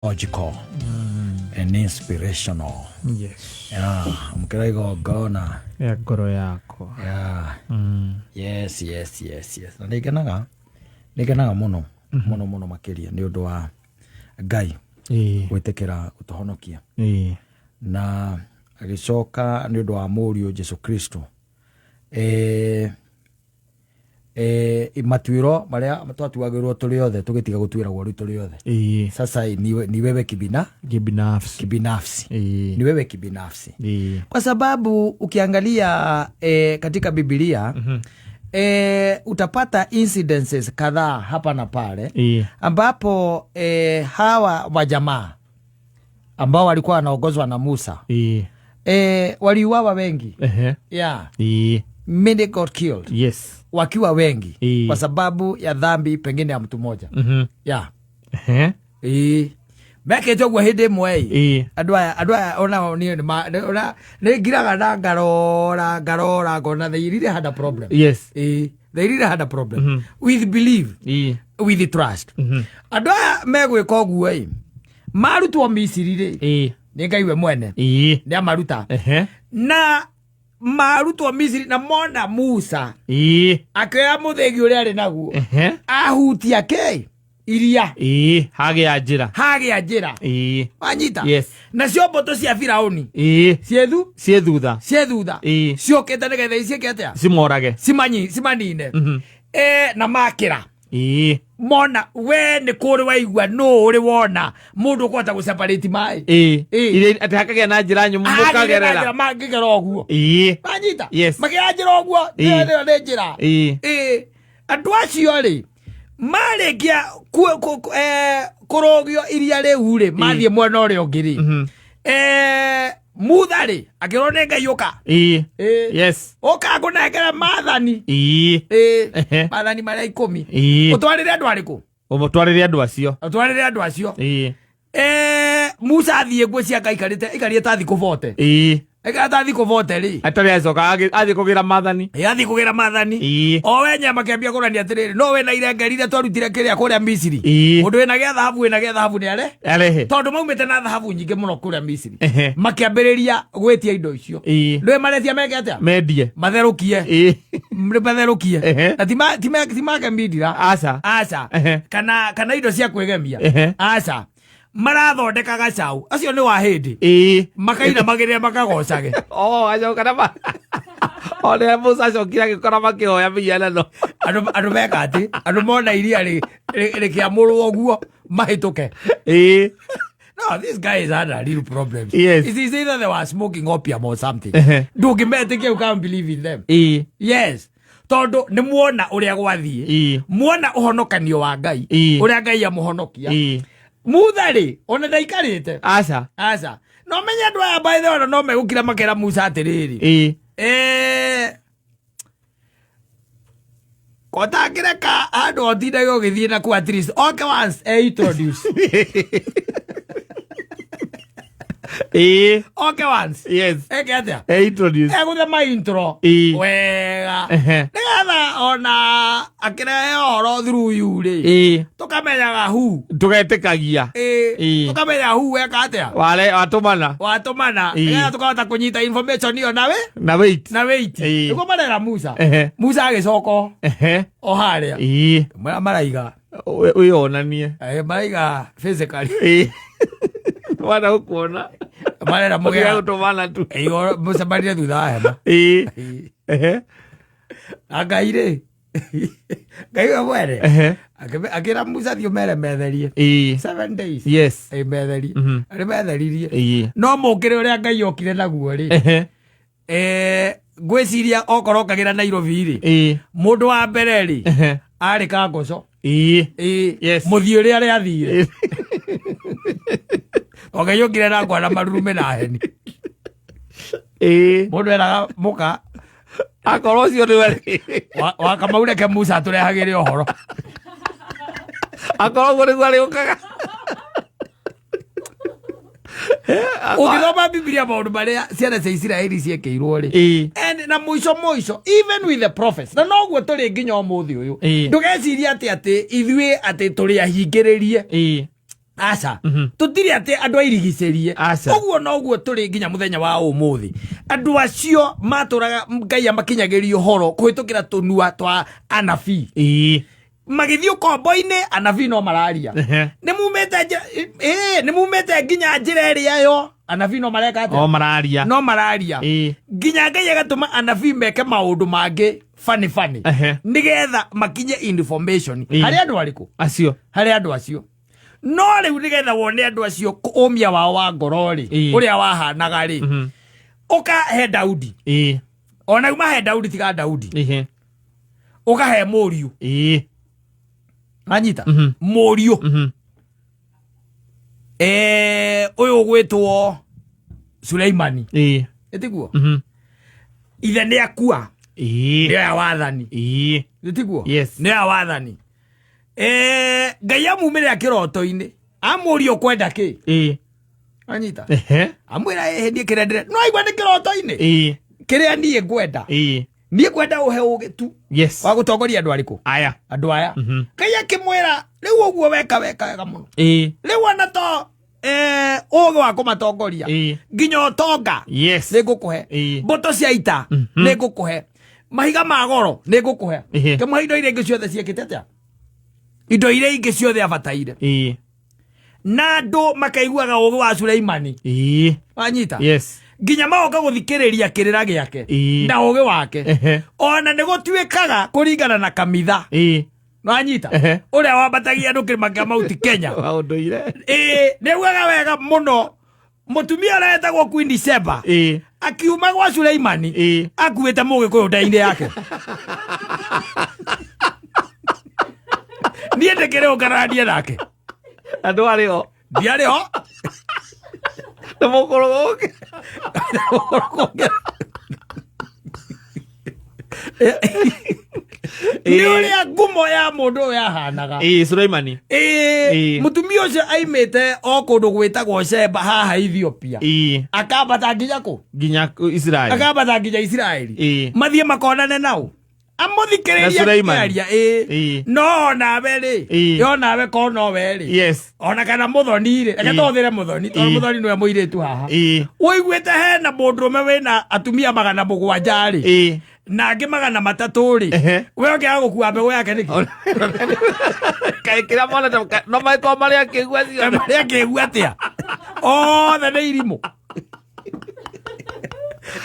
Logical and inspirational. Yeah, mkĩra igongona ya ngoro yakwa. Yes, na nĩngenaga mũno mũno mũno makĩria nĩ ũndũ wa Ngai gwĩtĩkĩra gũtũhonokia na agĩcoka nĩ ũndũ wa mũriũ Jesu Kristo, matuĩro marĩa twatuagĩrwo tũrĩ othe tũgĩtiga gũtuĩragwo rĩu tũrĩ othe. Sasa ni wewe kibinafsi. Kibinafsi. Ni wewe kibinafsi, kwa sababu ukiangalia katika Bibilia utapata incidences kadhaa hapa na pale ambapo hawa wajamaa ambao walikuwa wanaongozwa na Musa waliuawa wengi. Yeah. Many got killed wakiwa wengi kwa sababu ya dhambi pengine ya mtu mmoja. Yeah. Mekĩte ũguo hĩndĩ ĩmwe ĩ, andũ aya onao niĩ nĩ ngiraga na ngarora ngarora ngona they really had a problem. They really had a problem with belief, with trust. Andũ aya megwĩka ũguo ĩ, marutwo Misiri rĩ, nĩ Ngai we mwene nĩ amaruta na marutwo Misiri na mona Musa akĩoya mũthĩgi ũrĩa arĩ naguo, ahutia kĩ iria. Hagĩa njĩra. Hagĩa njĩra. Wanyita? Yes. Nacio mbũtũ cia Firauni ciethu ciĩ thutha. Ciĩ thutha. Ciũkĩte nĩgetha iciĩke atĩa? Cimorage. Cimanine. Na makĩra mona we nĩ kũrĩ waigua nũ ũrĩ wona mũndũ ũkũhota gũseparate maĩ. Atĩ hakagĩa na njĩra nyũmũ mũkagerera. Mangĩgera ũguo. Wanyita? Yes. Makĩra njĩra ũguo. Ĩyo nĩ njĩra. Andũ acio rĩ, marĩkia kũrũgio iria rĩu rĩ, mathiĩ mwena ũrĩa ũngĩ rĩ, Mutha rĩ akĩrwo nĩ Ngai, ũka. Ũka ngũnengere maathani. Maathani marĩa 10. Ũtwarĩre andũ arĩkũ? Ũmũtwarĩre andũ acio. Ũtwarĩre andũ acio. Musa athiĩ nguo ciake aikarĩte aikarĩte ta thikũ 40. Aikarĩte ta thikũ 40 rĩ, atarĩ acoka athiĩ kũgĩra maathani. Athiĩ kũgĩra maathani. O wenye makĩambia kũrania atĩrĩrĩ, no wĩna irenge iria twarutire kĩrĩa kũrĩa Misiri, mũndũ wĩna gĩa thahabu, wĩna gĩa thahabu nĩ are arehe. Tondũ maumĩte na thahabu nyingĩ mũno kũrĩa Misiri. Makĩambĩrĩria gwĩtia indo icio. Ndũĩ maretia meke atĩa? Mendie. Matherũkie. Matherũkie. Na ti make mindira. Aca. Aca. Kana indo cia kwĩgemia. Aca, marathondeka gacau acio nĩ wa hĩndĩ makainamagĩrĩra makagocage. Oh, acoka na ma ona Musa acokire agĩkora makĩhoya mĩhianano. Andũ meka atĩ andũ mona iria rĩkĩamũrwo ũguo mahĩtũke. No, these guys had a real problems. It is either they were smoking opium or something. Ndũngĩmetĩkia, you can't believe in them. Yes, tondũ nĩ muona ũrĩa gwathiĩ, muona ũhonokanio wa Ngai, ũrĩa Ngai amũhonokia. Mutha rĩ, ona ndaikarĩte. Aca. Aca, no menye andũ aya by the way, ona no megũkira makera Musa atĩrĩrĩ, kotangĩreka andũ otindage ũgĩthiĩ nakuo, at least okay once e introduce. Okay once. Eke atĩa? E introduce. Egũthe ma intro wega, nĩgetha ona akĩrehe ũhoro through you rĩ, tũkamenyaga hu. Tũgetĩkagia. Tũkamenya hu weka atĩa. Ware watũmana. Watũmana, nĩgetha tũkahota kũnyita information ĩyo nawe na wait. Na wait. Nĩguo marera Musa. Musa agĩcoka o harĩa. Maraiga Wĩyonanie. Maraiga physically. Wana gũkuona. Marera Mũgera mũgera gũtũmana tu. Mũcemanie thutha wa hema. Na Ngai rĩ, Ngai we mwene akĩra Musa, thiĩ ũmere metherie 7 days. Metherie. Nĩ metheririe. No mũkĩre ũrĩa Ngai okire naguo rĩ, ngwĩciria okorwo okagĩra Nairobi rĩ, mũndũ wa mbere rĩ, arĩ Kangoco. Mũthiĩ ũrĩa arĩa athire Ngai okire na ngwa na marurume na heni. Mũndũ eraga mũka Akorwo ũcio nĩwe wa Kamau, reke Musa atũrehagĩre ũhoro. Akorwo ũguo nĩguo arĩũkaga. Ũngĩthoma Bibilia, maũndũ marĩa ciana cia Isiraeli ciĩkĩirwo rĩ, And na mũico mũico, even with the prophets, na noguo tũrĩ nginya ũmũthĩ ũyũ. Ndũgecirie atĩ ithuĩ atĩ tũrĩ ahingĩrĩrie. Aca, tũtirĩ atĩ andũ airigicĩrie. Aca. Ũguo noguo tũrĩ nginya mũthenya wa ũmũthĩ. Andũ acio matũraga Ngai amakinyagĩria ũhoro kũhĩtũkĩra tũnua twa anabii. Magĩthiĩ ũkombo-inĩ, anabii no mararia. Nĩ mumĩte nĩ mumĩte nginya njĩra ĩrĩa yo, anabii no mareka atĩa? O mararia. No mararia. Nginya Ngai agatũma anabii meke maũndũ mangĩ funny funny, nĩgetha makinye information harĩ andũ arĩkũ? Acio. Harĩ andũ acio. No rĩu nĩgetha wone andũ acio ũmia wao wa ngoro rĩ, ũrĩa wahanaga rĩ, ũkahe Daudi. Ona uma he Daudi, tiga Daudi, ũkahe mũriũ. Anyita mũriũ ũyũ ũgwĩtwo Suleimani. Ĩtiguo? Ithe nĩ akua, nĩoya wathani. Ĩtiguo? Yes. Nĩoya wathani. Ngai amumĩrĩra kĩroto-inĩ, amũria, ũkwenda kĩ? Anyita? Amwĩra, ĩhĩ, niĩ kĩrĩa ndĩre no aigua nĩ kĩroto-inĩ, kĩrĩa niĩ ngwenda, niĩ ngwenda ũhe ũgĩ tu wa gũtongoria andũ arĩkũ? Aya. Andũ aya. Ngai akĩmwĩra, rĩu ũguo weka, weka wega mũno. Rĩu ona to ũgĩ wa kũmatongoria, nginya ũtonga nĩ ngũkũhe, mbũtũ cia ita nĩ ngũkũhe, mahiga ma goro nĩ ngũkũhe. Kĩmũhe indo iria ingĩ ciothe ciĩkĩte atĩa, indo iria ingĩ ciothe abataire. Na andũ makaiguaga ũgĩ wa Suleimani. Wanyita? Yes. Nginya magoka gũthikĩrĩria kĩrĩra gĩake na ũgĩ wake. Ona nĩ gũtuĩkaga kũringana na kamitha. Wanyita? Ũrĩa wambatagia andũ kĩrĩma kĩa Mount Kenya. Wa ũndũire. Ĩĩ, nĩ augaga wega mũno mũtumia ũrĩa wetagwo Queen Sheba akiuma gwa Suleimani akuĩte mũgĩkũyũ nda-inĩ yake. Niĩ ndĩkĩrĩ ũngaranie nake. Na ndwarĩ ho? Ndiarĩ ho. Nĩ mũkũrũgũke. Nĩ ũrĩa ngumo ya mũndũ ũyũ yahanaga. Suleimani. Ĩĩ, mũtumia ũcio aimĩte o kũndũ gwĩtagwo Sheba haha Ethiopia, akambata nginya kũ? Nginya Israel. Akambata nginya Isiraeli, mathiĩ makonane nao, Na amũthikĩrĩrie Suleimani. akĩaria. Ĩĩ. No onawe rĩ, onawe ko nowe rĩ, ona kana mũthoni rĩ, reke tũhũthĩre mũthoni tondũ mũthoni nĩwe mũirĩtu haha. Ũiguĩte hena mũndũrũme wĩna atumia 700 rĩ, na angĩ 300 rĩ, we ũngĩaga gũkua mbegũ yake nĩkĩ? Kaĩ kĩrĩa monete no magĩkorwo marĩ akĩgu acio. Marĩa akĩigua atĩa? Othe nĩ irimũ.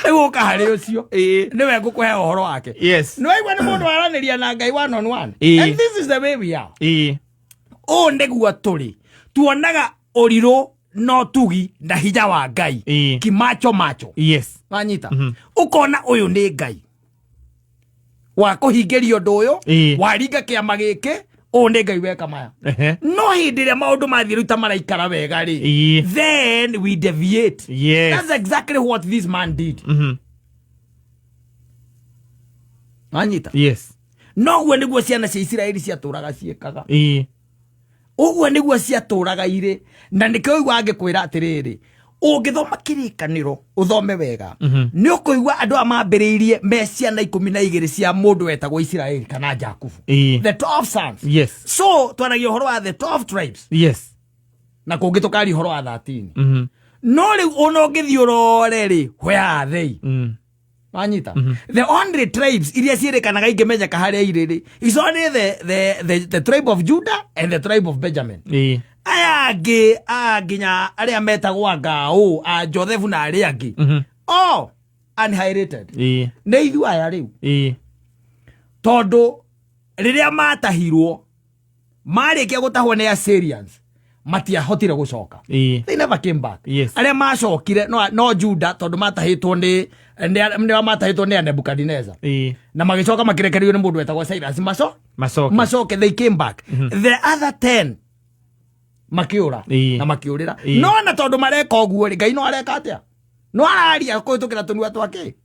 Rĩu ũka harĩ ũcio, nĩwe ngũkũhe ũhoro wake. Nĩ waigua nĩ mũndũ aranĩria na Ngai one on one. And this is the way we are. Ũũ nĩguo tũrĩ, tuonaga ũrirũ na ũtugi na hinya wa Ngai kimacho macho. Wanyita? Ũkona ũyũ nĩ Ngai wa kũhingĩria ũndũ ũyũ, waringa kĩama gĩkĩ, ũyũ nĩ Ngai weka maya. No hĩndĩ ĩrĩa maũndũ mathiĩ rĩu ta maraikara wega rĩ, then we deviate. That's exactly what this man did. Wanyita? Yes. Noguo nĩguo ciana cia Isiraeli ciatũraga ciĩkaga. Ũguo nĩguo ciatũraga irĩ, na nĩkĩo ũigua angĩkwĩra atĩrĩrĩ, ũngĩthoma kĩrĩkanĩro ũthome wega, nĩ ũkũigua andũ aya mambĩrĩirie me ciana 12 cia mũndũ wetagwo Isiraeli kana Jakubu, the 12 sons. So twaragia ũhoro wa the 12 tribes na kũngĩ tũkaria ũhoro wa 13. No rĩu ona ũngĩthiĩ ũrore rĩ, where are they? Wanyita? The only tribes iria ciĩrĩkanaga ingĩmenyeka harĩa irĩ rĩ, is only the tribe of Judah and the tribe of Benjamin. Aya angĩ a nginya arĩa metagwo angaũ a Joseph na arĩa angĩ, all annihilated. Nĩ ithuĩ aya rĩu, tondũ rĩrĩa matahirwo, marĩkia gũtahwo nĩ Assyrians, matiahotire gũcoka. They never came back. Arĩa macokire no Juda, tondũ matahĩtwo nĩ matahĩtwo nĩ a Nebukadineza, na magĩcoka makĩrekererio nĩ mũndũ wetagwo Cyrus maco Macoke. Macoke, they came back. The other 10 makĩũra na makĩũrĩra. No na tondũ mareka ũguo rĩ, Ngai no areka atĩa? No araria kũhĩtũkĩra tũnua twake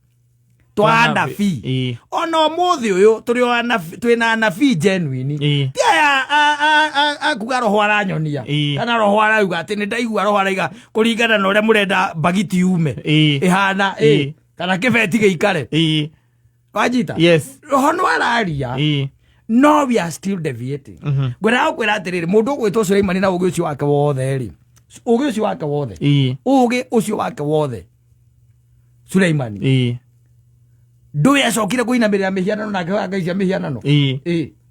twa anabii. Ona ũmũthĩ ũyũ tũrĩ o twĩna anabii genuine, ti aya akuga roho aranyonia kana roho arauga atĩ nĩ ndaigua roho araiga kũringana na ũrĩa mũrenda mbagiti yume ĩhana, kana kĩbeti gĩikare. Wanjita? Yes. Roho no araria. No we are still deviating. Ngwendaga gũkwĩra atĩrĩrĩ, mũndũ ũgwĩtwo Suleimani na ũgĩ ũcio wake wothe rĩ, ũgĩ ũcio wake wothe, ũgĩ ũcio wake wothe Suleimani, ndũĩ acokire kũinamĩrĩra mĩhianano na akĩhoya ngai cia mĩhianano.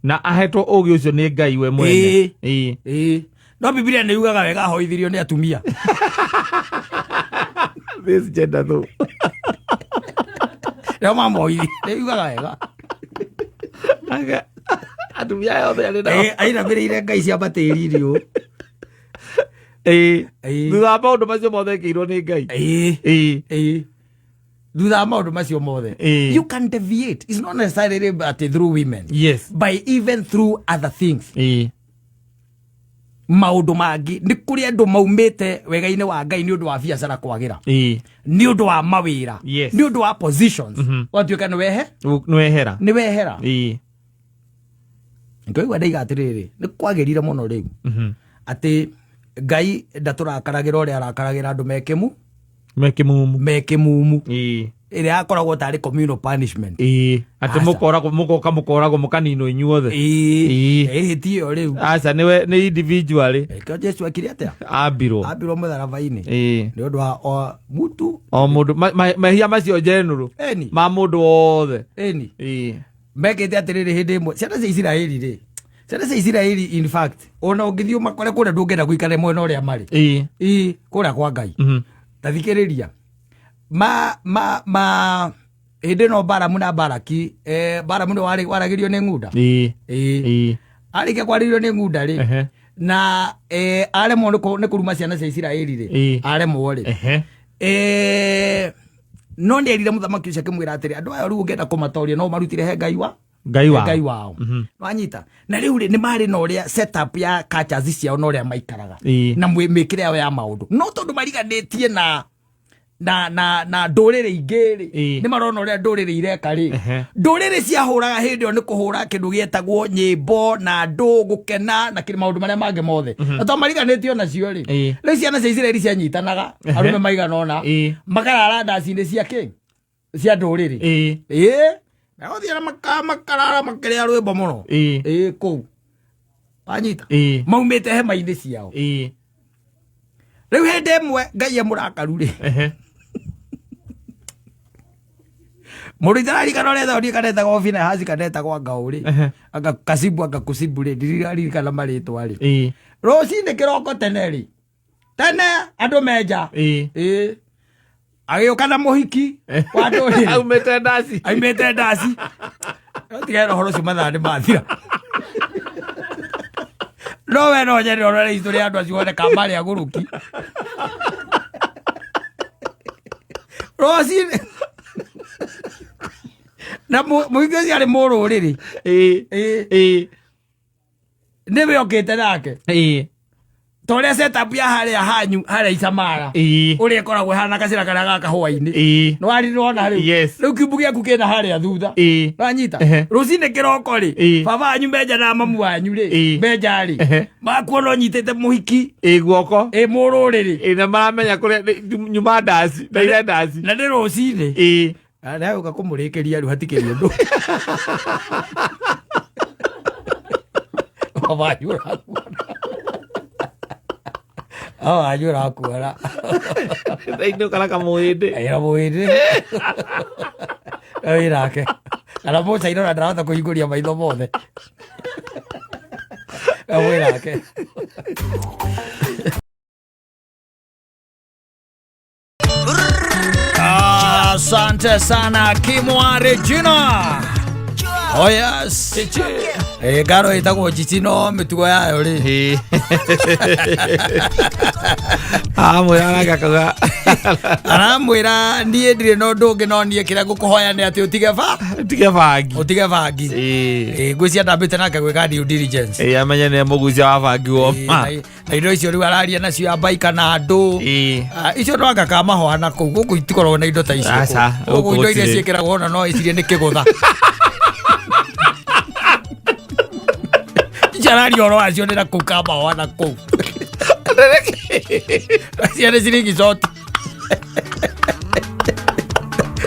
Na ahetwo ũgĩ ũcio nĩ Ngai we mwene. Ĩĩ, no Bibilia nĩ yugaga wega ahoithirio nĩ atumia. This gender though. Nĩo mamoithi, nĩ yugaga wega. Atumia aya othe arĩ nao. Ĩĩ, ainamĩrĩire ngai cia matĩri ũũ. Thutha wa maũndũ macio mothe ekĩirwo nĩ Ngai. Ĩĩ, thutha wa maũndũ macio mothe. You can deviate. It's not necessarily atĩ through women, by even through other things. Maũndũ mangĩ, nĩ kũrĩ andũ maumĩte wega-inĩ wa Ngai nĩ ũndũ wa biacara kwagĩra, nĩ ũndũ wa mawĩra, nĩ ũndũ wa positions. Watuĩka nĩ wehe Nĩwehera. Nĩ wehera. Ngaigua ndaiga atĩrĩrĩ, nĩ kwagĩrire mũno rĩu atĩ Ngai ndatũrakaragĩra ũrĩa arakaragĩra andũ mekĩmu Mekĩmumu. Mekĩmumu, ĩrĩa yakoragwo tarĩ communal punishment. Atĩ Aca. Mũkoragwo mũgoka mũkoragwo mũkaninwo inyuothe. Ĩĩ, ti ĩyo rĩu. Aca, nĩwe nĩ individually. Kĩo Jesu ekire atĩa? Ambirwo. Ambirwo mũtharaba-inĩ nĩ ũndũ wa o mutu. O mũndũ mehia macio general ma mũndũ wothe. Ĩni. Mekĩte atĩrĩrĩ, hĩndĩ ĩmwe ciana cia Isiraeli rĩ, ciana cia Isiraeli, in fact, ona ũngĩthiĩ ũmakore kũrĩa, ndũngĩenda gũikara mwena ũrĩa marĩ. Ĩĩ, kũrĩa kwa Ngai. Ta thikĩrĩria, ma ma ma hĩndĩ ĩno Baramu na Baraki, Baramu nĩ waragĩrio nĩ ng'unda. Ĩĩ. Arĩkia kwarĩrio nĩ ng'unda rĩ, na aremwo nĩ kũruma ciana cia Isiraeli rĩ, aremwo rĩ, no nĩ erire mũthamaki ũcio akĩmwĩra atĩrĩ, andũ aya rĩu ũngĩenda kũmatoria no ũmarutire he Ngai wa Ngai he wao. Ngai wao. Wanyita? Na rĩu rĩ, nĩ marĩ na ũrĩa setup ya cultures ciao na ũrĩa maikaraga na mĩkĩre yao ya maũndũ, no tondũ mariganĩtie na ndũrĩrĩ ingĩ rĩ, nĩ marona ũrĩa ndũrĩrĩ ireka rĩ. Ndũrĩrĩ ciahũraga hĩndĩ ĩyo nĩ kũhũra kĩndũ gĩetagwo nyĩmbo na andũ gũkena na kĩrĩ maũndũ marĩa mangĩ mothe, na tondũ mariganĩtio nacio rĩ, rĩu ciana cia Isiraeli cianyitanaga, arũme maigana ũna, makarara ndaci-inĩ cia kĩ, cia ndũrĩrĩ. Ĩĩ, megũthiĩ na makarara makĩrĩa rwĩmbo mũno. Ĩĩ, kũu wanyita? Maumĩte hema-inĩ ciao. Rĩu hĩndĩ ĩmwe Ngai emũrakaru rĩ, mũndũ itaririkana ũrĩa etagwo niĩ, kana etagwo Finehasi kana etagwo anga ũrĩ, anga Kasibu, anga Kusibu rĩ, ndiririkana marĩtwa rĩ. Rũcinĩ kĩroko tene rĩ, tene andũ menja, ĩĩ, agĩũka na mũhiki wa ndũrĩrĩ. Aumĩte ndaci. Aimĩte ndaci. Tigana ũhoro ũcio, mathaa nĩ mathira. No we no nyende ũrore history ya andũ acio wone kana marĩ agũrũki. Rũcinĩ na mũhiki ũcio arĩ mũrũrĩrĩ. Ĩĩ. Nĩwe okĩte nake, ta ũrĩa setup ya harĩa hanyu harĩa Icamara ũrĩa ĩkoragwo ĩhana gacĩra karĩa ga kahũa-inĩ. Nĩwarirona rĩu? Yes. Rĩu kiumbu gĩaku kĩna harĩa thutha. Wanyita? Rũcinĩ kĩroko rĩ, baba wanyu menja na mamu wanyu rĩ, menja rĩ, makuona ũnyitĩte mũhiki Guoko. Ĩ mũrũrĩrĩ. Na maramenya kũrĩa nyuma ndaci na ire ndaci. Na nĩ rũcinĩ. Nagũka kũmũrĩkĩria rĩu hatikĩrĩ ũndũ. Baba wanyu ũrakuona, baba wanyu ũrakuona. Ndainũka na kamũhĩndĩ. Ĩra mũhĩndĩ wĩrake kana mũcaina ona ndarahota kũhingũria maitho mothe wĩrake. Asante sana Kimwa Regina. Oh yes. Ngaro ĩtagwo Chichi no mĩtugo yayo rĩ. Amwĩra nake akauga Aramwĩra niĩ ndirĩ na ũndũ ũngĩ, no niĩ kĩrĩa ngũkũhoya nĩ atĩ ũtige ba tige bangi. Ũtige bangi. Ngwĩciria ndambĩte nake gwĩka due diligence. Amenye nĩ mũgucia wa bangi woma. Na indo icio rĩu araria nacio ya baika na andũ. Ah, icio no anga kamahoa na kũu gũkũ itikoragwo na indo ta icio. Aca, kũu. Gũkũ Gũkũ indo iria gũtirĩ. ciĩkĩragwo ona no icirie nĩ kĩgũtha. Icio araria ũhoro wacio nĩ na kũu kamahoa na kũu cia nĩ ciringi coti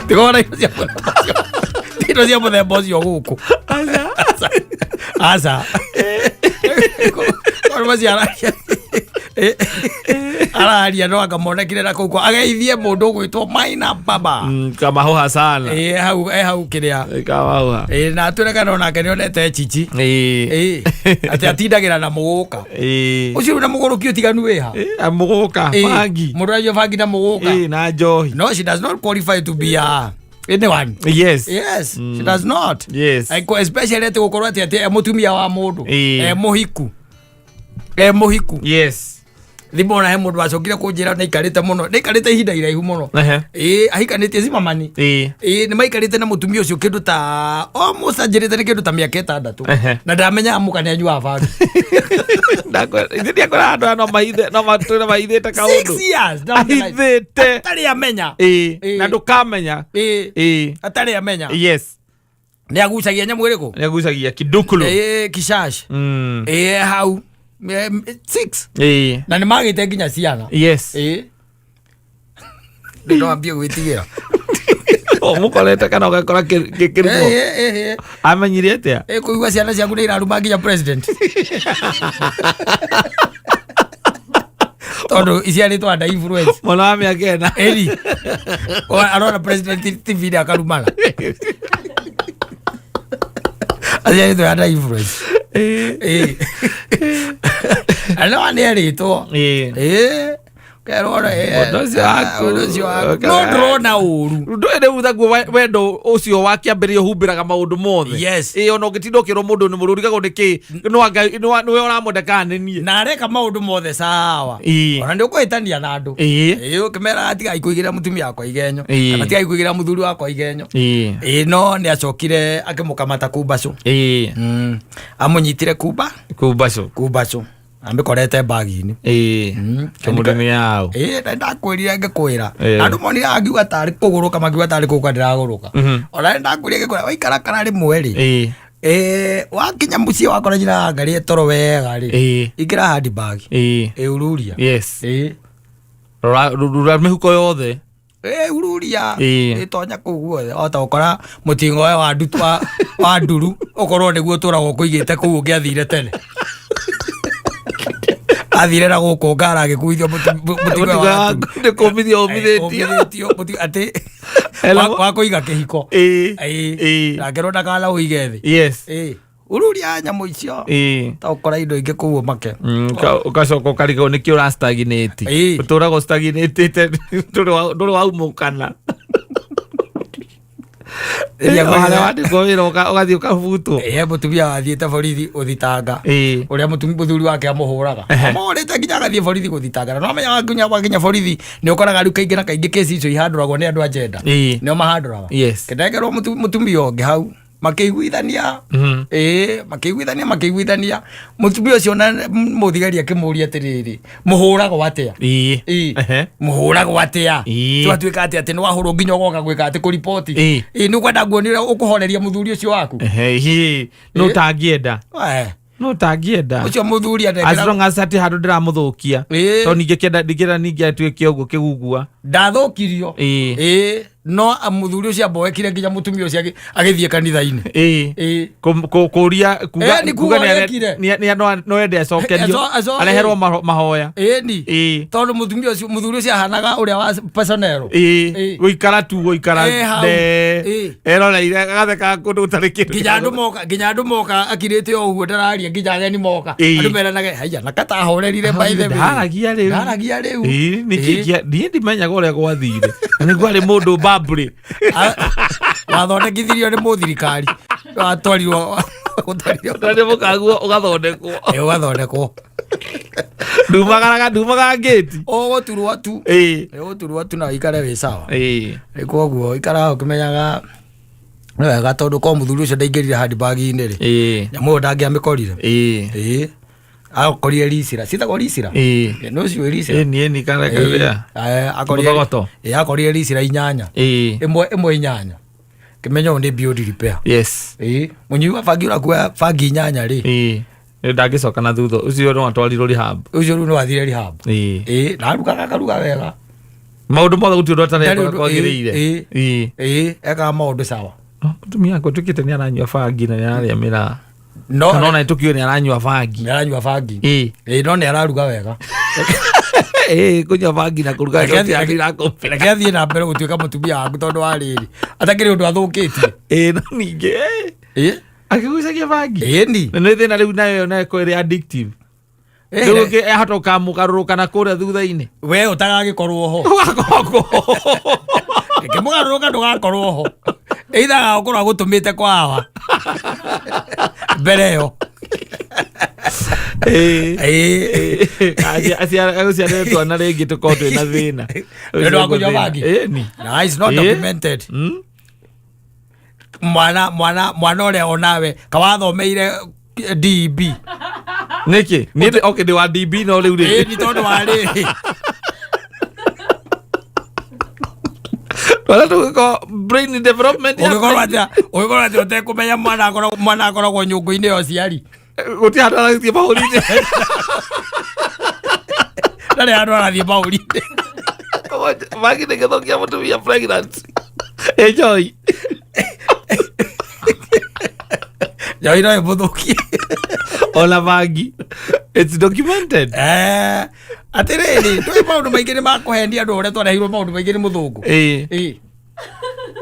tigona indo cia mũthemba ũcio, indo cia mũthemba ũcio gũkũ. Aca. Tondũ macio araria. Araria no anga monekire na kũu kwa ageithie mũndũ ũgwĩtwo Maina Baba. Kamahuha sana. Ĩ hau, e hau kĩrĩa. Kamahuha. Ĩ na atwĩre kana onake nĩonete chichi. Ĩ. Ĩ atĩ atindagĩra na mũgũka. Ĩ. Ũcio na mũgũrũki ũtiganu wĩha? Mũgũka bangi. Mũndũ aranyua bangi na mũgũka. Ĩ, na njohi. No, she does not qualify to be a anyone. Yes, she does not. Like, especially atĩ gũkorwo atĩ e mũtumia wa mũndũ. E mũhiku. E mũhiku. Thimũ ona he mũndũ wacokire kũnjĩra nĩ aikarĩte mũno, nĩ aikarĩte ihinda iraihu mũno. Ĩ ahikanĩtie cimamani. Ĩ nĩ maikarĩte na mũtumia ũcio kĩndũ ta almost anjĩrĩte nĩ kĩndũ ta mĩaka 6. Na ndamenyaga mũka nĩ anyuaga bangi. Ithe ndiakora andũ aya no mahithe, no matũre mahithĩte kaũndũ. 6 years down the line. Ahithĩte. Atarĩ amenya. Ĩ, na ndũkamenya. Ĩ atarĩ amenya. Nĩ agucagia nyamũ ĩrĩkũ? Nĩagucagia kidukulu. Ĩ kishash. Ĩ hau. 6. Na nĩ magĩte nginya ciana. Ĩ nĩ no ambie gwĩtigĩra. Mũkorete kana ũgakora kĩrumo. Ĩ, ĩ, ĩ. Amenyire atĩa? Ĩ kũigua ciana ciaku nĩ iraruma nginya president tondũ iciarĩtwo under influence. Mwana wa mĩaka 4. Ĩni arona president TV-inĩ akarumana aciarĩtwo under influence. Ĩ no nĩ erĩtwo. Ĩ kerwo. Ũndũ ũcio waku. Ũndũ ũcio waku no ndũrona ũru. Ndũĩ rĩu thaguo wendo ũcio wa kĩambĩrĩria ũhumbĩraga maũndũ mothe. Ĩ, ona ũngĩtinda ũkĩrwo mũndũ nĩ mũrũ ũrigagwo nĩkĩ no anga nĩwe ũramwenda kana nĩ niĩ. Na areka maũndũ mothe sawa. Ona nĩ ũkũhĩtania na andũ. Ĩ ũkĩmeraga tigai kũigĩrĩra mũtumia wakwa igenyo kana tigai kũigĩrĩra mũthuri wakwa igenyo. Ĩ no nĩ acokire akĩmũkamata kumbacũ. Amũnyitire kumba Kumbacũ. Kumbacũ amĩkorete bagi-inĩ. Kĩmũndũ nĩ yaũ? Ĩ na ndakwĩrire ngĩkwĩra. Andũ monire angiuga tarĩ kũgũrũka makiuga tarĩ kũgũrũka ndĩragũrũka. Ona nĩ ndakwĩrire ngĩkwĩra waikara kana rĩmwe rĩ, ĩ wakinya mũciĩ wakora nyina angarie toro wega rĩ, ingĩra handbag. Ĩ ururia. Ĩ. Rora rora mĩhuko yothe. Ĩ ururia. Ĩtonya kũu guothe ota ũkora mũtingo we wa ndutu wa nduru ũkorwo nĩguo ũtũragwo kũigĩte kũu ũngĩathire tene athire na gũkũ ngara agĩkuithio mũtingo Mũtingo wa wa nduru. nĩ kũmithio ũmithĩtio. Ũmithĩtio atĩ Hello. wa kũiga kĩhiko. Nakerwo ndakana ũige thĩ. Ĩ ururia nyamũ icio ta ũkora indo ingĩ kũu ũmake. Ũgacoka ũkarigwo nĩkĩ ũrastaginĩti. Ũtũraga ũstaginĩtĩte ndũrĩ waumũkana. Rĩrĩa Harĩa wandĩkwo wĩra ũgathiĩ ũkabutwo. Ĩ mũtumia wathiĩte borithi gũthitanga ũrĩa mũthuri wake amũhũraga, amũhũrĩte nginya agathiĩ borithi gũthitanga, na no amenya wakinya wakinya borithi nĩ ũkoraga rĩu kaingĩ na kaingĩ kesi icio ihandũragwo nĩ andũ a jenda. Nĩo mahandũraga. Kĩnengerwo mũtumia ũngĩ hau makĩiguithania. Ĩ makĩiguithania mũtumia ũcio na mũthigari akĩmũria atĩrĩrĩ, mũhũragwo atĩa? Ĩ mũhũragwo atĩa? Twatuĩka atĩ nĩ wahũrwo nginya ũgoka gwĩka atĩ kũriboti. Ĩ nĩ ũkwenda nguonie ũrĩa ũkũhoreria mũthuri ũcio waku. Ehe, hihi no ũtangĩenda. No ũtangĩenda. Ũcio mũthuri As anengera long as atĩ handũ ndĩramũthũkia. Tondũ ningĩkĩenda ndingĩenda ningĩ atuĩke ũguo kĩgugua. Ndathũkirio. Ĩ no mũthuri ũcio amboekire nginya mũtumia ũcio agĩthiĩ kanitha-inĩ. Kũria kuga Nĩ kuga kuga ũrĩa ekire. no ende acokerio areherwo mahoya. Ĩni tondũ mũtumia ũcio mũthuri ũcio ahanaga ũrĩa wa personnel. Gũikara tu gũikara Ĩ, hau. nde eroreire agatheka kũndũ gũtarĩ kĩndũ. Nginya andũ moka akirĩte o ũguo ndararia nginya ageni moka. Andũ meranage haiya na katahorerire by the way. Ndaragia rĩu. Ndaragia rĩu. Ĩ, nĩkĩ niĩ ndimenyaga ũrĩa gwathire na nĩguo arĩ mũndũ mbambũrĩ. Wathondekithirio nĩ mũthirikari watwarirwo gũtwarirwo. Na nĩ mũkaguo ũgathondekwo. Ĩ, ũgathondekwo. Ndumagaraga ngĩti. Ũgũturwo tu. Ũgũturwo tu na ũikare wĩ sawa. Nĩ koguo ikaraga ũkĩmenyaga nĩ wega tondũ ko mũthuri ũcio ndaingĩrire handbag-inĩ rĩ, nyamũ ĩyo ndangĩamĩkorire. Ĩ akorire ricira ciĩtagwo ricira. Ĩ, nĩ ũcio ricira. Ĩni ĩni kana kĩrĩa Akorire Mũthogoto. Ĩ akorire ricira 8. Ĩmwe ĩmwe 8 kĩmenya ũyũ nĩ beyond repair. Ĩ mũnyui wa bangi ũrakua bangi 8 rĩ. Ĩ ndangĩcoka na thutha ũcio no atwarirwo rehab. Ũcio rĩu nĩ wathire rehab. Ĩ na arugaga akaruga wega. Maũndũ mothe gũtirĩ ũndũ Ndarĩ atareka ũndũ- kwagĩrĩire. Ĩ ekaga maũndũ sawa. No, mũtumia wakwa ũtuĩkĩte nĩ aranyua bangi na nĩ ararĩa mĩraa. No Kana ona tũkiũĩ nĩ aranyua bangi. Nĩ aranyua bangi. Ĩĩ. Ĩĩ, no nĩ araruga wega. Ĩĩ, kũnyua bangi na kũruga Reke wega gũtirakũmbĩka. Reke athiĩ na mbere gũtuĩka mũtumia waku tondũ wa rĩrĩ atakĩrĩ ũndũ athũkĩtie. Ĩĩ, no ningĩ Ĩĩ. akĩgucagia bangi. Ĩĩ ni. Na nĩ thĩna rĩu nayo nayo ĩkorwo ĩrĩ addictive. Rĩu ũngĩ ahota ũkamũgarũrũka na kũrĩa thutha-inĩ. We ũtagagĩkorwo ho. Ũgakorwo. Reke mũgarũrũka ndũgakorwo ho. Either agakorwo agũtũmĩte kwa awa mbere ĩyo. Ĩĩ. Ĩĩ. Agũciarĩre twana rĩngĩ tũkorwo twĩna thĩna. Nĩ ũndũ wa kũnyua bangi? Ĩĩ ni. Na it's not Ĩĩ. documented. Mwana ũrĩa onawe kawathomeire DEB. Nĩkĩ? Niĩ okay, ndĩ wa DB no rĩu rĩ. Ĩĩ ni tondũ wa rĩrĩ. Twana tũgĩkorwo brain development ya Ũngĩkorwo atĩa ũtekũmenya mwana akoragwo nyũngũ-inĩ ya ũciari. Gũtirĩ handũ arathiĩ mahũri-inĩ. Ndarĩ handũ arathiĩ mahũri-inĩ. Bangi nĩ gĩthũkia mũtumia pregnant. Enjoy. Njohi no ĩmũthũkie. Ona bangi. It's documented. Eh, atĩrĩrĩ, ndũĩ maũndũ maingĩ nĩ makũhenia andũ ũrĩa twareheirwo maũndũ maingĩ nĩ mũthũngũ. Ĩĩ. Ĩĩ.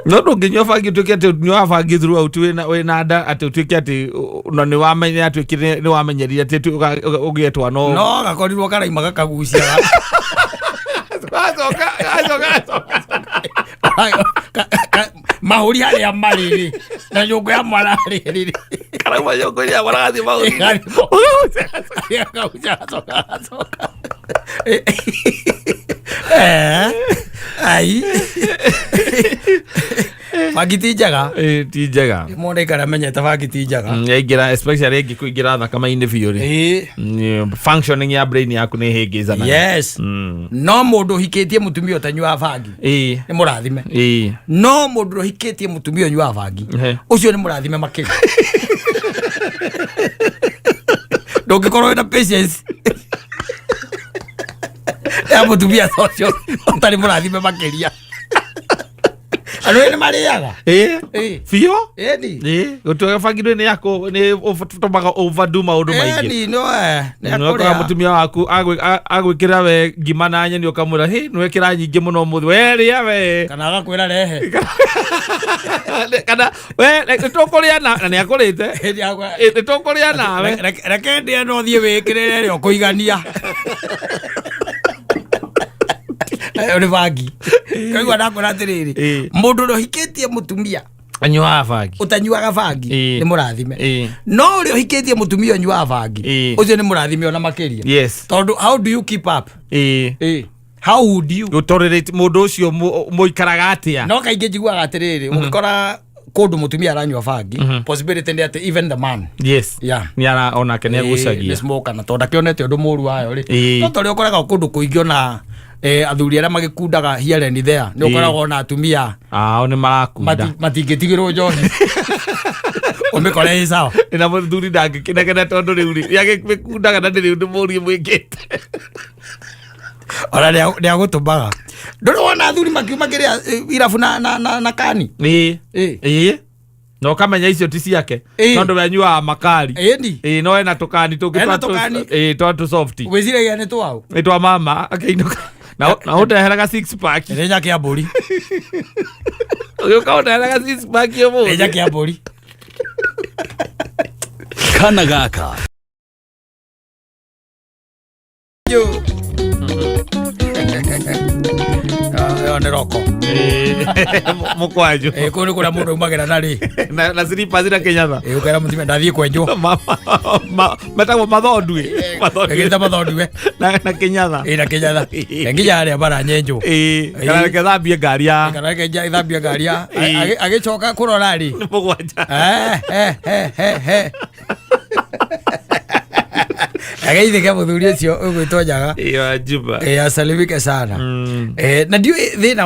No ndũngĩnyua bangi ũtuĩke atĩ ũnyuaga bangi throughout wĩna nda atĩ ũtuĩke atĩ na nĩ wamenya atuĩkire nĩ wamenyerire atĩ ũgĩe twana. No gakorirwo karaima gakagucia. Gacoka gacoka gacoka. Mahũri harĩa marĩ rĩ na nyũngũ ya mwana rĩ. Karauma nyũngũ ya mwana gathiĩ mahũri-inĩ. Gakagucia gacoka gacoka. Eh, ai. Bangi ti njega. Ĩĩ, ti njega. Mũndũ aikara amenyete bangi ti njega. Yaingĩra especially ĩngĩkũingĩra thakame-inĩ biũ rĩ. Ĩĩ. Functioning ya brain yaku nĩ ĩhĩngĩcanaga. Yes. No mũndũ ũhikĩtie mũtumia ũtanyuaga bangi Ĩĩ. nĩ mũrathime. Ĩĩ. No mũndũ ũhikĩtie mũtumia ũnyuaga bangi ũcio nĩ mũrathime makĩria. Ndũngĩkorwo wĩna patience ya mũtumia ta ũcio ũtarĩ mũrathime makĩria. Andũ nĩ marĩaga. Ĩĩ. Ĩĩ. Biũ? Ĩni. Ĩĩ, gũtuĩka bangi nĩ yakũ nĩ ũtũmaga overdo maũndũ maingĩ. Ĩni no nĩ Nĩũkoraga akũrĩa. mũtumia waku agwĩkĩra we ngima na nyeni ũkamwĩra hĩ nĩwekĩra nyingĩ mũno ũmũthĩ we rĩa we. Kana agakwĩra rehe. Kana we nĩtũkũrĩa na nĩ akũrĩte. Ĩni agwa- Ĩ, nĩtũkũrĩa nawe. Reke ndĩe no thiĩ wĩkĩrĩre ĩrĩa ũkũigania. Ĩyo nĩ bangi. Kaigua ndakwĩra atĩrĩrĩ, Ĩĩ. mũndũ ũrĩa ũhikĩtie mũtumia Anyuaga bangi. ũtanyuaga bangi Ĩĩ. nĩ mũrathime. Ĩĩ. No ũrĩa ũhikĩtie mũtumia ũnyuaga bangi Ĩĩ. ũcio nĩ mũrathime ona makĩria. Yes. Tondũ how do you keep up? Ĩĩ. Ĩĩ. How would you? Gũtolerate mũndũ ũcio mũikaraga atĩa? No kaingĩ njiguaga atĩrĩrĩ, ũngĩkora kũndũ mũtumia aranyua bangi, possibility nĩ atĩ even the man Yes. Yeah. Nĩ ara onake nĩ Nĩ agucagia. smoker na tondũ ndakĩonete ũndũ mũru wayo rĩ. Ĩĩ. No torĩa ũkoraga kũndũ kũingĩ ona athuri arĩa magĩkundaga here and there nĩ ũkoraga ona atumia Ao nĩ marakunda. Matingĩtigĩrwo njohi ũmĩkore ĩ sawa. Na mũthuri ndangĩkĩnegena tondũ rĩu rĩ nĩagĩkundaga na ndĩrĩ ũndũ mũũru ĩmwĩkĩte. Ona nĩ agũtũmaga. Ndũrĩ wona athuri makiuma kĩrĩa irabu na kani. Ĩĩ. Ĩĩ. Ĩĩ. Na ũkamenya icio ti ciake Ĩĩ. tondũ we anyuaga makari. Ĩni. Ĩĩ, no ena tũkani tũngĩ Ena tũkani. Ĩĩ, twa tũ soft. Wĩciragia nĩ twaũ? Nĩ twa mama akĩinũka. Na ũndeheraga six pack. Nĩ nyake ya mbũri. Ũgĩũka ũndeheraga six pack Nĩ ũmũthĩ. nyake ya mbũri. Kana gaka. Ĩyo nĩ roko. Ĩĩ. Mũkwanjũ. Ĩĩ, kũu nĩ kũrĩa mũndũ aumagĩra narĩ. Na slippers na kĩnyatha. Ĩĩ, ũkera mũtumia ndathiĩ kwenjwo. Metagwo mathondue. Ĩkĩrĩte mathondue. Na kĩnyatha. Ĩĩ, na kĩnyatha. Nginya arĩa maranyenjwo. Ĩĩ, kana reke thambie ngari ya Kana reke ithambie ngari ya Ĩĩ. Agĩcoka kũrora rĩ. Nĩ mũgwanja. Eh. Ageithĩke mũthuri ũcio ũgwĩtwo Nyaga. Ĩyo Juba. Eh, asalimike sana. Na ndiũĩ thĩna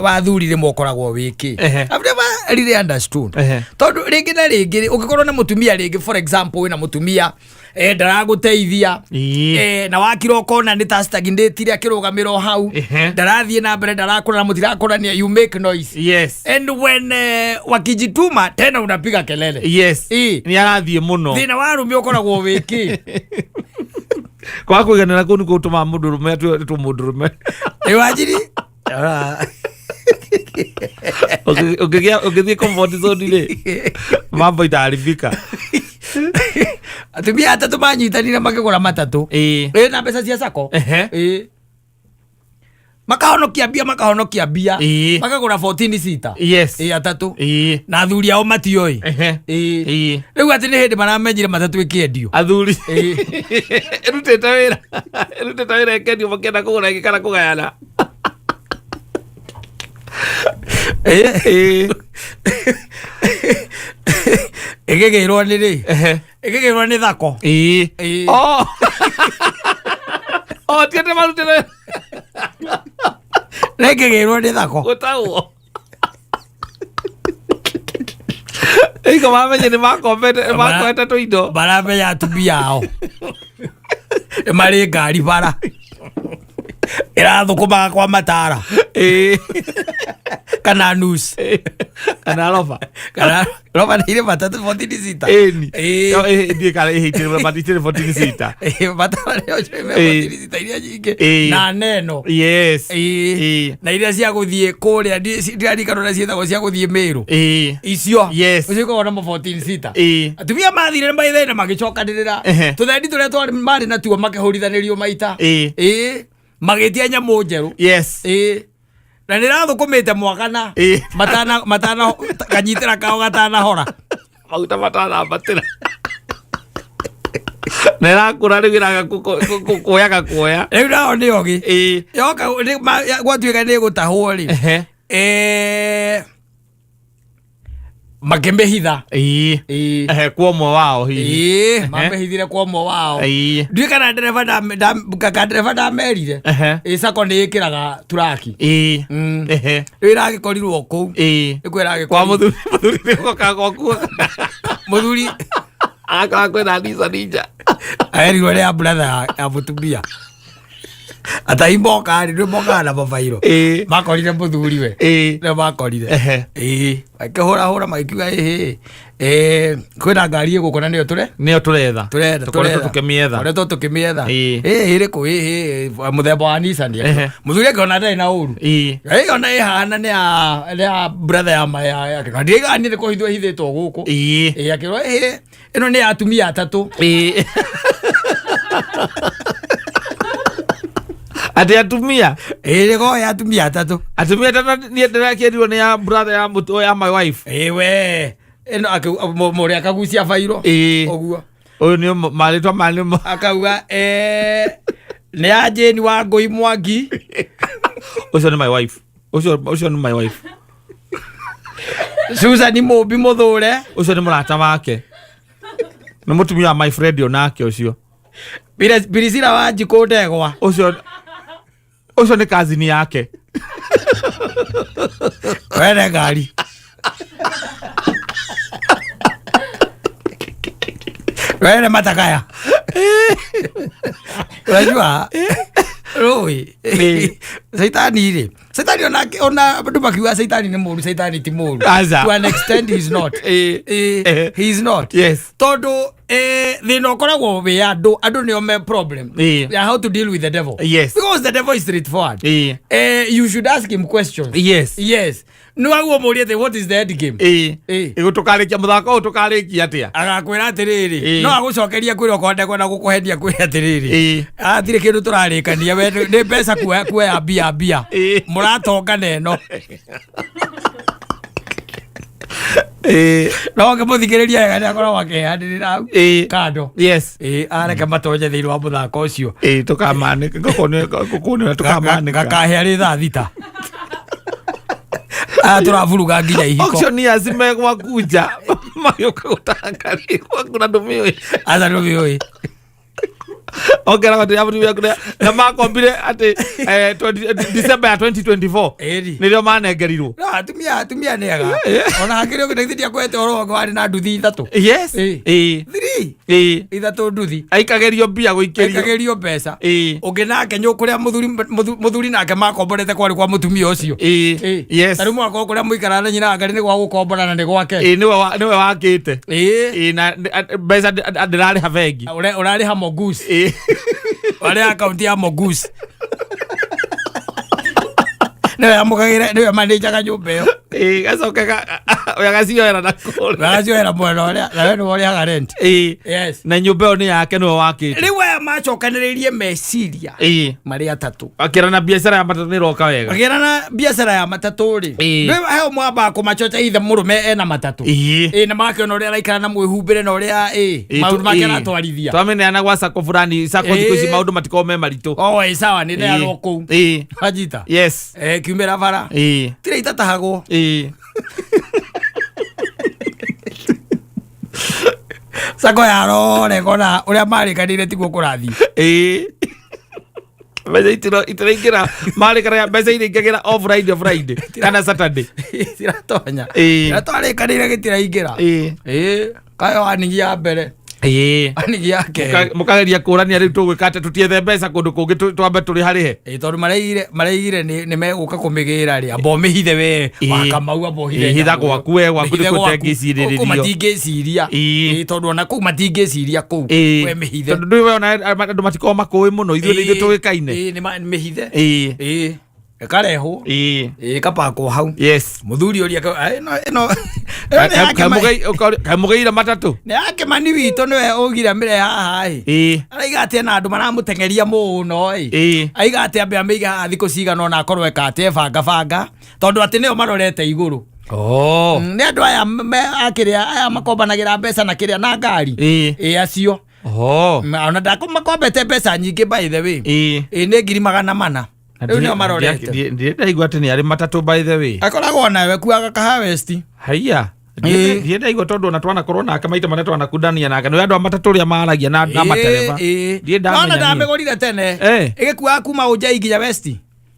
wa athuri rĩmwe ũkoragwo wĩkĩ. I've never really understood. Tondũ rĩngĩ na rĩngĩ rĩ, ũngĩkorwo na mũtumia rĩngĩ, for example, wĩna mũtumia Ndaragũteithia. Ĩĩ. Na wakira ũkona nĩ ta stagnatire, akĩrũgamĩra o hau. Ndarathiĩ na mbere, ndarakũra na mũtirakũrania, you make noise. And when wakijituma tena unapiga kelele. Nĩ arathiĩ mũno. Thĩna wa arũme ũkoragwo wĩkĩ? Kwaga kũiganĩra kũu nĩkuo gũtũmaga mũndũrũme atuĩtwo mũndũrũme. Ĩ wanjiri. Ũngĩthiĩ comfort zone rĩ, mambo itaharibika. Atumia atatũ manyitanire makĩgũra matatũ. Ĩ, na mbeca cia sacco. Ĩ, makahonokia mbia, makahonokia mbia. Makagũra 14 sita. Ĩ, atatũ. Na athuri ao matioĩ. Rĩu atĩ nĩ hĩndĩ maramenyire matatũ ĩkĩendio. Athuri ĩrutĩte wĩra ĩkendio, makĩenda kũgũra ĩngĩ kana kũgayana. Ĩkĩgĩrwo nĩ rĩ? Ĩkĩgĩrwo nĩ thako. Oh. Oh, ti atĩ marutĩte. Na ĩkĩgĩrwo nĩ thako. Gũtaũo iko mamenye nĩ makombete, nĩ makoete tũindo. Maramenya atumia ao nĩ marĩ ngari bara ĩrathũkũmaga kwa matara kana nus. Kana roba. Kana roba nĩ irĩ matatũ 14 sita. Ĩni. Ĩĩ. Ndiĩ kana ĩhĩtire matirĩ 14 sita. Ĩĩ, matara nĩyo ime 14 sita iria nyingĩ. Na neno. Ĩĩ. Na iria cia gũthiĩ kũrĩa ndiririkana ũrĩa ciĩtagwo, cia gũthiĩ Mĩrũ. Icio. Icio ikoragwo na ma 14 sita. Atumia mathire maithaina magĩcokanĩrĩra. Tũthendi tũrĩa twarĩ marĩ natuo makĩhũrithanĩrio maita. Ĩĩ, magĩtia nyamũ njerũ. Ĩĩ, na nĩ rathũkũmĩte mwaka na matana matana kanyitĩra kao gatanahora. Maguta matanambatĩra na ĩrakũra rĩu, ĩraga kuoya gakuoya. Rĩu nao nĩ ogĩ. Yoka gwatuĩka nĩ ĩgũtahwo rĩ, makĩmĩhitha. Ĩĩ. Kwa ũmwe wao hihi. Ĩĩ, mamĩhithire kwa ũmwe wao. Ndiũĩ kana ndereba ka ndereba ndamerire. Ĩ, sacco nĩ ĩkĩraga turaki. Rĩu ĩragĩkorirwo kũu. Nĩkuo Kwa ĩragĩkorirwo. Mũthuri, mũthuri nĩ gwaku. Mũthuri Agakora kwĩna Nissan Ninja. Aerirwo nĩ ya brother ya mũtumia atai moka rĩ, nĩ mokaga na mabairo. Makorire mũthuri we. Nĩ makorire. Ĩĩ, makĩhũrahũra magĩkiuga, ĩhĩ, kwĩna ngari ĩgũkũ na nĩyo tũre Nĩyo tũretha. Tũretha. Tũkoretwo tũkĩmĩetha. Tũkoretwo tũkĩmĩetha. Ĩ, ĩrĩkũ? Ĩhĩ, mũthemba wa Nissan. Mũthuri akĩona ndarĩ na ũru. Ĩ, ona ĩhana nĩ ya brother ya ma ya yake, na ndiaigaga niĩ nĩ kũhithwo ĩhithĩtwo gũkũ. Ĩ, akĩrwo, ĩhĩ, ĩno nĩ ya atumia atatũ. Atĩ atumia? Ĩ, nĩgo ya atumia atatũ. Atumia atatũ? Niĩ ndĩrakĩrirwo nĩ ya brother ya mũtu ya my wife. Ĩ, we ĩno mũrĩa akagucia bairo. Ũguo. Ũyũ nĩ marĩtwa ma nĩ Akauga, nĩ ya Jane wa Ngũi Mwangi. Ũcio nĩ my wife, ũcio nĩ my wife. Susan Mũmbi Mũthũre. Ũcio nĩ mũrata wake, nĩ mũtumia wa my friend onake ũcio. Priscilla wa Njikũ Ndegwa. Ũcio nĩ cousin yake. Wene ngari wene matakaya, unajua rũĩ caitani rĩ, caitani ona andũ makiuga caitani nĩ mũru, caitani ti mũru. Aca. To an extent he is not. He is not. Tondũ thĩna ũkoragwo wĩ andũ, andũ nĩo me problem ya how to deal with the devil. Because the devil is straightforward. You should ask him questions. Yes, nĩ waguo mũrie atĩ, "What is the end game?" Ĩgũ tũkarĩkia mũthako ũyũ, tũkarĩkia atĩa? Agakwĩra atĩrĩrĩ, no agũcokeria kwĩra okorwo ndekwenda gũkũhenia, kwĩra atĩrĩrĩ, atirĩ kĩndũ tũrarĩkania, we nĩ mbeca kuoya kuoya mbia mbia. Mũratonga na ĩno. No ũngĩmũthikĩrĩria wega nĩ akoragwo akĩheanĩrĩra hau kando. Ĩĩ, areke matonye thĩinĩ wa mũthako ũcio. Ĩĩ, tũkamanĩka ngũkũnĩra, tũkamanĩka. Gakahĩa rĩ thaa 6, aya tũraburuga nginya ihiko. Auctioneers me gwaku nja magĩũka gũtanga gwaku na ndũmĩũĩ. Aca, ndũmĩũĩ. Ongeragwo atĩ ya mũtumia waku na makombire atĩ December ya 2024 Ĩni. nĩrĩo manengerirwo. No, atumia nĩ ega ona hakĩrĩ ũguo githĩ ndiakwete ũhoro wake warĩ na nduthi ithatũ. Yes. Ĩ. Ĩ. Three. Ĩ. Ithatũ nduthi. Aikagĩrio mbia gũikĩrio. Aikagĩrio mbeca. Ĩ. Ũngĩ nake nyũ kũrĩa mũthuri nake makomborete kwarĩ kwa mũtumia ũcio. Ĩ. Ĩ. Yes. Ta rĩu mwakorwo kũrĩa mũikaraga na nyina wa Ngarĩ nĩ gwa gũkombora na nĩ gwake. Ĩ, nĩwe wakĩte. Ĩ. Ĩ, na mbeca ndĩrarĩha bengi. Ũrarĩha Mogus. Ĩ. Ũrarĩha akaunti ya Mogus. Nĩwe amũkagĩra, nĩwe manĩnjaga nyũmba ĩyo. Ĩ, gacoke we agacioera na kũrĩa. Agacioera mwena ũrĩa, na we nĩwe ũrĩhaga rent. Ĩ. Yes. Na nyũmba ĩyo nĩ yake, nĩwe wakĩte. Rĩu aya macokanĩrĩirie meciria Ĩ. marĩ atatũ. Akĩra na biacara ya matatũ nĩ ĩroka wega. Makĩra na biacara ya matatũ rĩ. Ĩ. Rĩu heo mwambaga kũmacoca ithe mũrũme ena matatũ. Ĩ. Ĩ, na magakĩona ũrĩa araikara na mwĩhumbĩre na ũrĩa ĩ Ĩ, maũndũ make ĩ. aratwarithia. Twameneana gwa sacco fulani, sacco thikũ ici Ĩ. maũndũ matikoragwo me maritũ. O ĩ sawa, nĩ neanwo kũu. Ĩ. Wanjita. Yes. Kiumĩra bara. Ĩ. Tirĩ itatahagwo. Ĩ. Sacco yarore kona ũrĩa marĩkanĩire tiguo kũrathiĩ. Ĩ. Mbeca itiraingĩra marĩkanaga mbeca iraingagĩra o Friday, o Friday kana Saturday. Ciratonya. Ĩ. Ũrĩa twarĩkanĩire gĩtiraingĩra. Ĩ. Ĩ. Kayo wanigi ya mbere. Ĩ. Wanigi ya kerĩ. Mũkageria kũrania rĩu tũgwĩka atĩa tũtiethe mbeca kũndũ kũngĩ twambe tũrĩharĩhe. Ĩ, tondũ mareigire nĩ megũka kũmĩgĩra rĩ, amba ũmĩhithe we. Ĩ. Wakamau amba ũhithe Ĩ, hitha nyamũ ĩyo. gwaku we, gwaku Mĩhithe nĩkuo gwaku. ũtengĩcirĩrĩrio. Kũu matingĩciria. Ĩ. Ĩ, tondũ ona kũu matingĩciria kũu. Ĩ. We mĩhithe. Tondũ ndũĩ we ona andũ matikoragwo makũĩ mũno, ithuĩ nĩ ithuĩ tũĩkaine. Ĩ, nĩ mĩhithe. Ĩ. Ĩ. Ĩkarehwo. Ĩ. Ĩ, ĩkapakwo hau. Yes. Mũthuri ũria ĩno ĩno ĩno nĩ ya Kaĩ mũgĩire matatũ? Nĩ ya Kĩmani witũ nĩwe ũgire mĩre haha ĩ. Ĩ. Araiga atĩ ena andũ maramũteng'eria mũno ĩ. Ĩ. Aiga atĩ ambe amĩige haha thikũ cigana ũna akorwo eka atĩ ebangabanga tondũ atĩ nĩo marorete igũrũ. Oh. Nĩ andũ aya akĩrĩa aya makombanagĩra mbeca na kĩrĩa na ngari. Ĩ. Ĩ acio. Oh. Ona ndakũmakombete mbeca nyingĩ by the way. Ĩ. Ĩ, nĩ 400,000. Rĩu nĩo marorete. Ndirĩ ndaigua atĩ nĩ arĩ matatũ by the way. Akoragwo nawe kuaga kaha West. Haiya. Ĩ. Ndirĩ ndaigua tondũ ona twanakorwo nake maita marĩa twanakundania nake nĩ andũ a matatũ ũrĩa maragia na matereba. Ndirĩ Nona ndamenya niĩ. ndamĩgũrire tene. Ĩ. Ĩgĩkuaga kuma Ũnjai nginya West.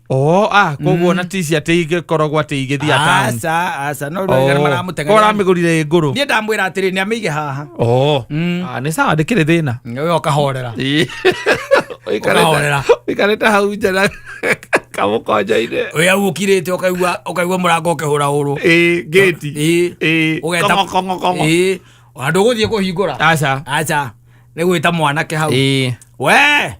Oh, koguo na tici atĩ igĩkoragwo atĩ igĩthiĩ town. Aca, aca, no rĩu nĩ maramũteng'eria. Ũramĩgũrire ĩ ngũrũ. Niĩ ndamwĩra atĩrĩ nĩ amĩige haha. Oh. Nĩ sawa, ndĩkĩrĩ thĩna. Wewe ũkahorera. Ĩ. Ũkahorera. Ũikarĩte hau nja na kamũkonjo-inĩ. Wĩ hau ũkirĩte ũkaigua mũrango ũkĩhũra ũrũ. Ĩ, ngĩti. Ĩ. Ĩ. Ũgeta Kongo, kongo, kongo. Ĩ. Ona ndũgũthiĩ kũhingũra. Aca. Aca. Nĩ gwĩta mwanake hau. Ĩ. We.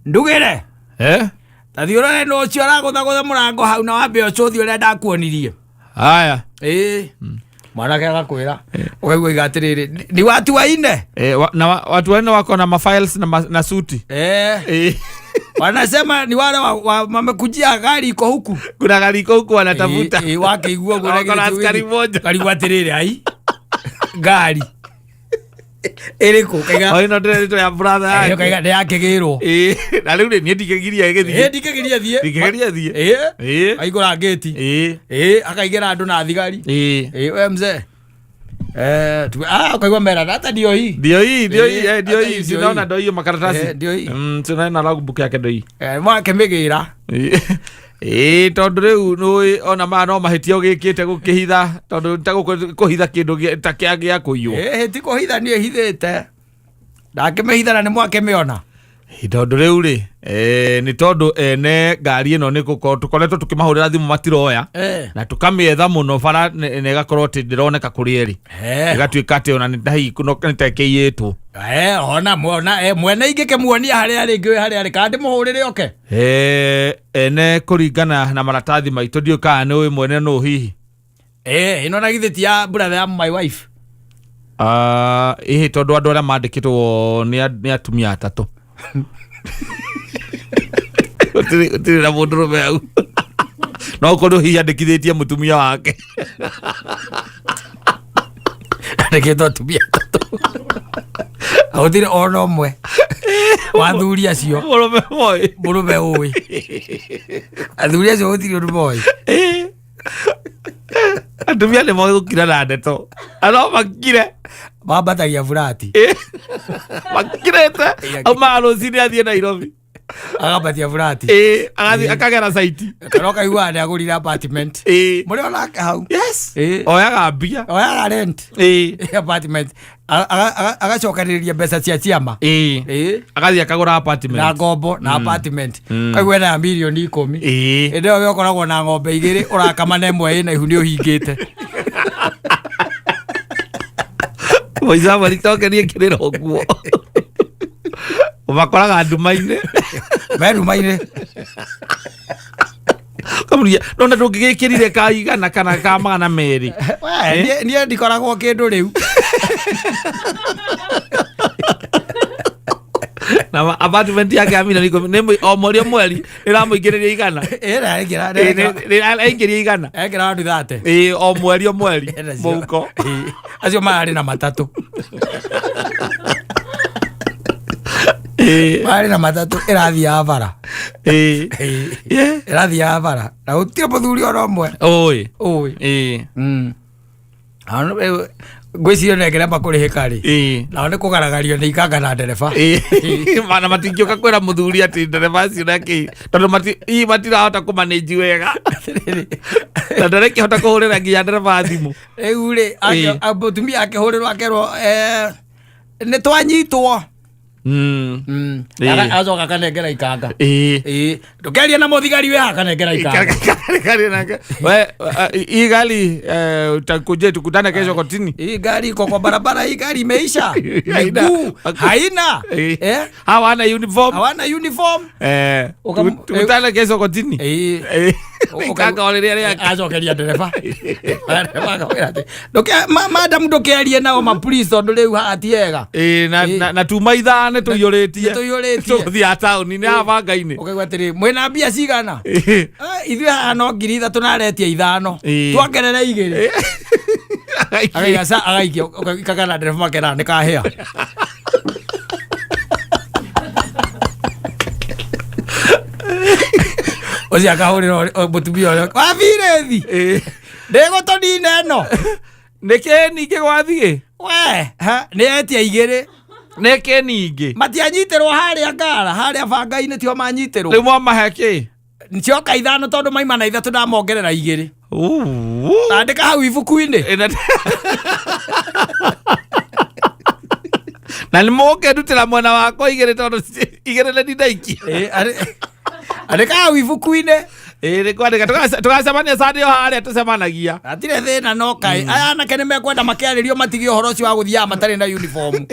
Ndugĩre. Eh? Ta thiĩ ũrore nũ ũcio aragũthagũtha mũrango hau na wambe ũcũthi ũrĩa ndakuonirie. Haya. Ĩ. Mwanake agakwĩra. Ũkaigua iga atĩrĩrĩ, ni watu wanne. Na watu wanne wako na mafiles na suti. Wanasema ni wale wamekujia gari iko huku. Kuna gari iko huku wanatafuta. Wakĩigua ũguo Wako na na askari moja. Karigwo atĩrĩrĩ, ai. Ngari. Ĩrĩkũ? Kaiga. O ĩno ndĩrerĩtwo ya brother yake. Kaiga nĩ yakĩgĩrwo. Na rĩu rĩ, niĩ ndingĩgiria ĩgĩthiĩ. Ndingĩgiria thiĩ. Ndingĩgiria thiĩ. Aigũra ngĩti. Akaingĩra andũ na thigari. Ĩ. We mzee. Ukaigua mera hata ndio hii. Ndio hii, ndio hii, ndio Hata hii. hii ndio Sinaona hii. ndio hiyo makaratasi. Ndio hii. Tunaona logbook yake ndio hii. Mwakĩmĩgĩra. Tondũ rĩu nĩũĩ ona maya no mahĩtia ũgĩkĩte gũkĩhitha, tondũ ta kũhitha kĩndũ ta kĩa gĩa kũiywo. Ti kũhitha niĩ hithĩte. Ndakĩmĩhitha na nĩ mwakĩmĩona. Tondũ rĩu rĩ, nĩ tondũ ene ngari ĩno nĩ tũkoretwo tũkĩmahũrĩra thimũ matiroya. Na tũkamĩetha mũno bara na ĩgakorwo atĩ ndĩroneka kũrĩa ĩrĩ. Ĩgatuĩka atĩ ona nĩ ta hihi nĩ ta ĩkĩiyĩtwo. Ona mwene ingĩkĩmuonia harĩa arĩ, ngĩũĩ harĩa arĩ, kana ndĩmũhũrĩre oke? Ene kũringana na maratathi maitũ ndiũĩ kana nĩ ũĩ mwene nũ hihi. Ĩno na githĩ ti ya brother ya my wife. Ĩhĩ, tondũ andũ arĩa mandĩkĩtwo nĩ atumia atatũ. Gũtirĩ na mũndũrũme hau. No ũkorwo hihi andĩkithĩtie mũtumia wake. Andĩkĩtwo atumia atatũ. Gũtirĩ ona ũmwe wa athuri acio. Mũrũme moĩ. Mũrũme ũĩ. Athuri acio gũtirĩ ũndũ moĩ. Atumia nĩ moĩ gũkira na ndeto, na no makire. Mambatagia burati. Makirĩte, aumaga rũcinĩ athiĩ Nairobi. Agambatia burati. Ĩ, agathiĩ akagera saiti. Kana ũkaigua nĩ agũrire apartment. Mũrĩ onake hau. Yes. Oyaga mbia. Oyaga rent. Apartment. Agacokanĩrĩria mbeca cia ciama. Agathiĩ akagũra apartment. Na ngombo na apartment. Kaigua ena ya mirioni 10. Hĩndĩ ĩyo we ũkoragwo na ng'ombe igĩrĩ ũrakama na ĩmwe ĩna ihu nĩ ũhingĩte. Mũica maritokerie kĩrĩra ũguo. Ũmakoraga nduma-inĩ. Me nduma-inĩ. Kamuria, nona ndũngĩgĩkĩrire ka 100 kana ka 200. We, niĩ ndikoragwo kĩndũ rĩu. Na apartment yake ya mirioni 10 nĩ o mweri o mweri ĩramũingĩrĩria 100. Ĩra, ĩngĩra, Ĩraingĩria 100. Ekĩra andũ thate. Ĩ, o mweri o mweri mũhuko. Ĩ, acio mararĩ na matatũ. Mararĩ na matatũ ĩrathiaga bara. Ĩ. Ĩrathiaga bara. Na gũtirĩ mũthuri ona ũmwe. Ũĩ. Ũĩ. Ĩ. Ngwĩciria nengere makũrĩhĩka rĩ. Nao nĩ kũgaragario nĩ ikanga na ndereba. Mana matingĩũka kwĩra mũthuri atĩ ndereba acio na kĩ, tondũ hihi matirahota kũmanĩnji wega. Na ndarekĩhota kũhũrĩra nginya ndereba thimũ. Rĩu rĩ, mũtumia akĩhũrĩrwo akerwo, nĩ twanyitwo. Acoka akanengera ikanga. Ndũkerie na mũthigari we akanengera ikanga. We, hii gari, utakuje tukutane kesho kotini. Hii gari iko kwa barabara, hii gari imeisha. Haina. Miguu haina. Hawana uniform. Hawana uniform. Tukutane kesho kotini. Ikanga o rĩrĩa rĩake. Acokeria ndereba. Ndereba akamwĩra atĩ, madam ndũkĩarie nao ma police tondũ rĩu haha ti ega. Na tuma ithano tũiyũrĩtie. Tũiyũrĩtie. Tũgũthiĩ taũni nĩ haha banga-inĩ. Ũkaigua atĩrĩ, mwĩna mbia cigana? Ithuĩ haha no 3,000 na aretia 5. Tuongerere 2. Agaikia ca, agaikia, ũkaigua na ndereba makera nĩ kahĩa. Ũcio akahũrĩra mũtumia ũrĩa, wathire thi? Ndĩgũtũnina ĩno. Nĩkĩ ningĩ gwathiĩ? We, ha, nĩ etia 2. Nĩkĩ ningĩ? Matianyitĩrwo harĩa ngara, harĩa banga-inĩ tio manyitĩrwo. Rĩu mwamahe kĩ? Cioka 5 tondũ maima na 3 ndamongerera 2. Andĩka hau ibuku-inĩ. Na nĩ mũkĩndutĩra mwena wakwa 2 tondũ 2 nĩ ndinaikia. Andĩka hau ibuku-inĩ. Nĩ kwandĩka. Tũgacemania Sunday o harĩa tũcemanagia. Hatirĩ thĩna no kaĩ. Aya anake nĩ mekwenda makĩarĩrio matige ũhoro ũcio wa gũthiaga matarĩ na uniform.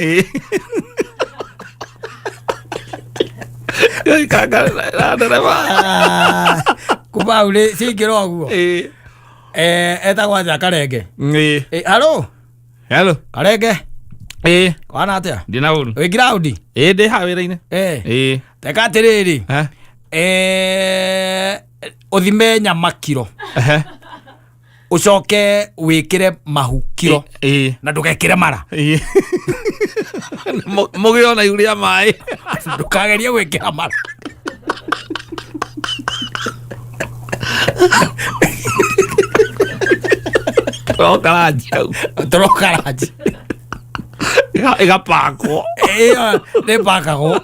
Ikanga na ndereba. Kuma hau rĩ, ciaingĩra ũguo. Etagwo atĩa Karenge? Halo? Hello. Karenge? Kwana atĩa? Ndina ũru. Wĩ ground? Ndĩ haha wĩra-inĩ. Teka atĩrĩrĩ. Ũthime nyama kiro. Ũcoke wĩkĩre mahu kiro. Na ndũgekĩre mara. Mũgĩo na ihu rĩa maĩ. Ndũkagerie gwĩkĩra mara. Tũroka ranji hau. Tũroka ranji. Ĩgapakwo. Ĩyo nĩ ĩpakagwo.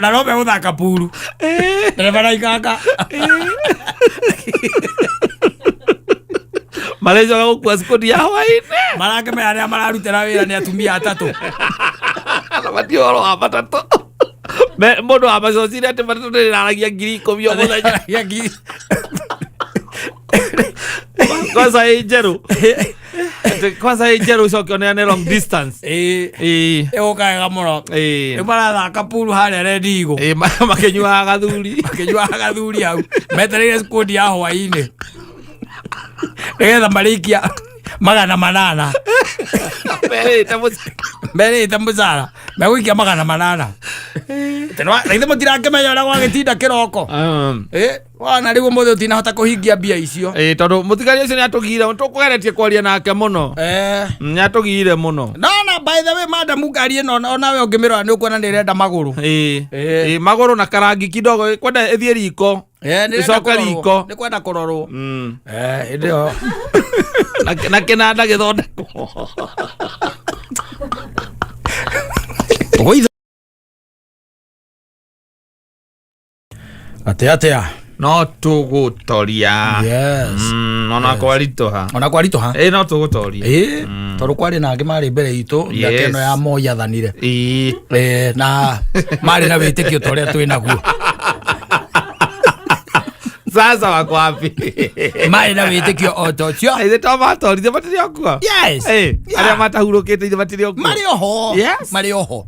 Na no megũthaka puru. Ndereba na ikanga. Marecoka gũkua cikũni ya hwaĩ-inĩ. Marakĩmenya arĩa mararutĩra wĩra nĩ atumia atatũ. Na matiũĩ ũhoro wa matatũ. Mũndũ wa macocire atĩ matatũ nĩ ĩraragia 10,000 o mũthenya. Ĩraragia ngiri. Kwanza ĩ njerũ. Atĩ kwanza ĩ njerũ ũcoke ũneane long distance. Ĩgũka wega mũno. Rĩu marathaka puru harĩa Red Eagle. Makĩnyuaga gathuri. Makĩnyuaga gathuri hau. Metereire squad ya hwaĩ-inĩ. Nĩgetha marĩkia 800. Merĩte mũcara. Merĩte mũcara. Megũikia 800. Atĩ na ithe mũtirakĩmenya ũrĩa gwagĩtinda kĩroko. Wana rĩu ũmũthĩ ũtinahota kũhingia mbia icio. Tondũ mũthigari ũcio nĩatũgire, tũkũgeretie kwaria nake mũno. Nĩatũgire mũno. No, na by the way, madam ngari ĩno onawe ũngĩmĩrora nĩ ũkuona nĩ ĩrenda magũrũ. Magũrũ na karangi kidogo, kwenda ĩthiĩ riko. Nĩrenda Ĩcoke kũrorwo. riko. Nĩ kwenda kũrorwo. Hĩndĩ ĩyo Na kĩnanda gĩthondekwo. Tũgũitha. Atĩa atĩa? No tũgũtoria. Yes. Ona kwaritũha. Ona kwaritũha. Ĩ no tũgũtoria. Ĩ tondũ kwarĩ na angĩ marĩ mbere itũ mĩaka ĩno ya Moi athanire. Ĩ. Na marĩ na wĩtĩkio ta ũrĩa twĩ naguo. Sasa wako wapi? Marĩ na wĩtĩkio o ta ũcio. Ithe to matorithie matirĩ o kuo. Yes. Ĩ, Yeah. arĩa matahurũkĩte ithe matirĩ o kuo. Marĩ oho. Yes. Marĩ oho.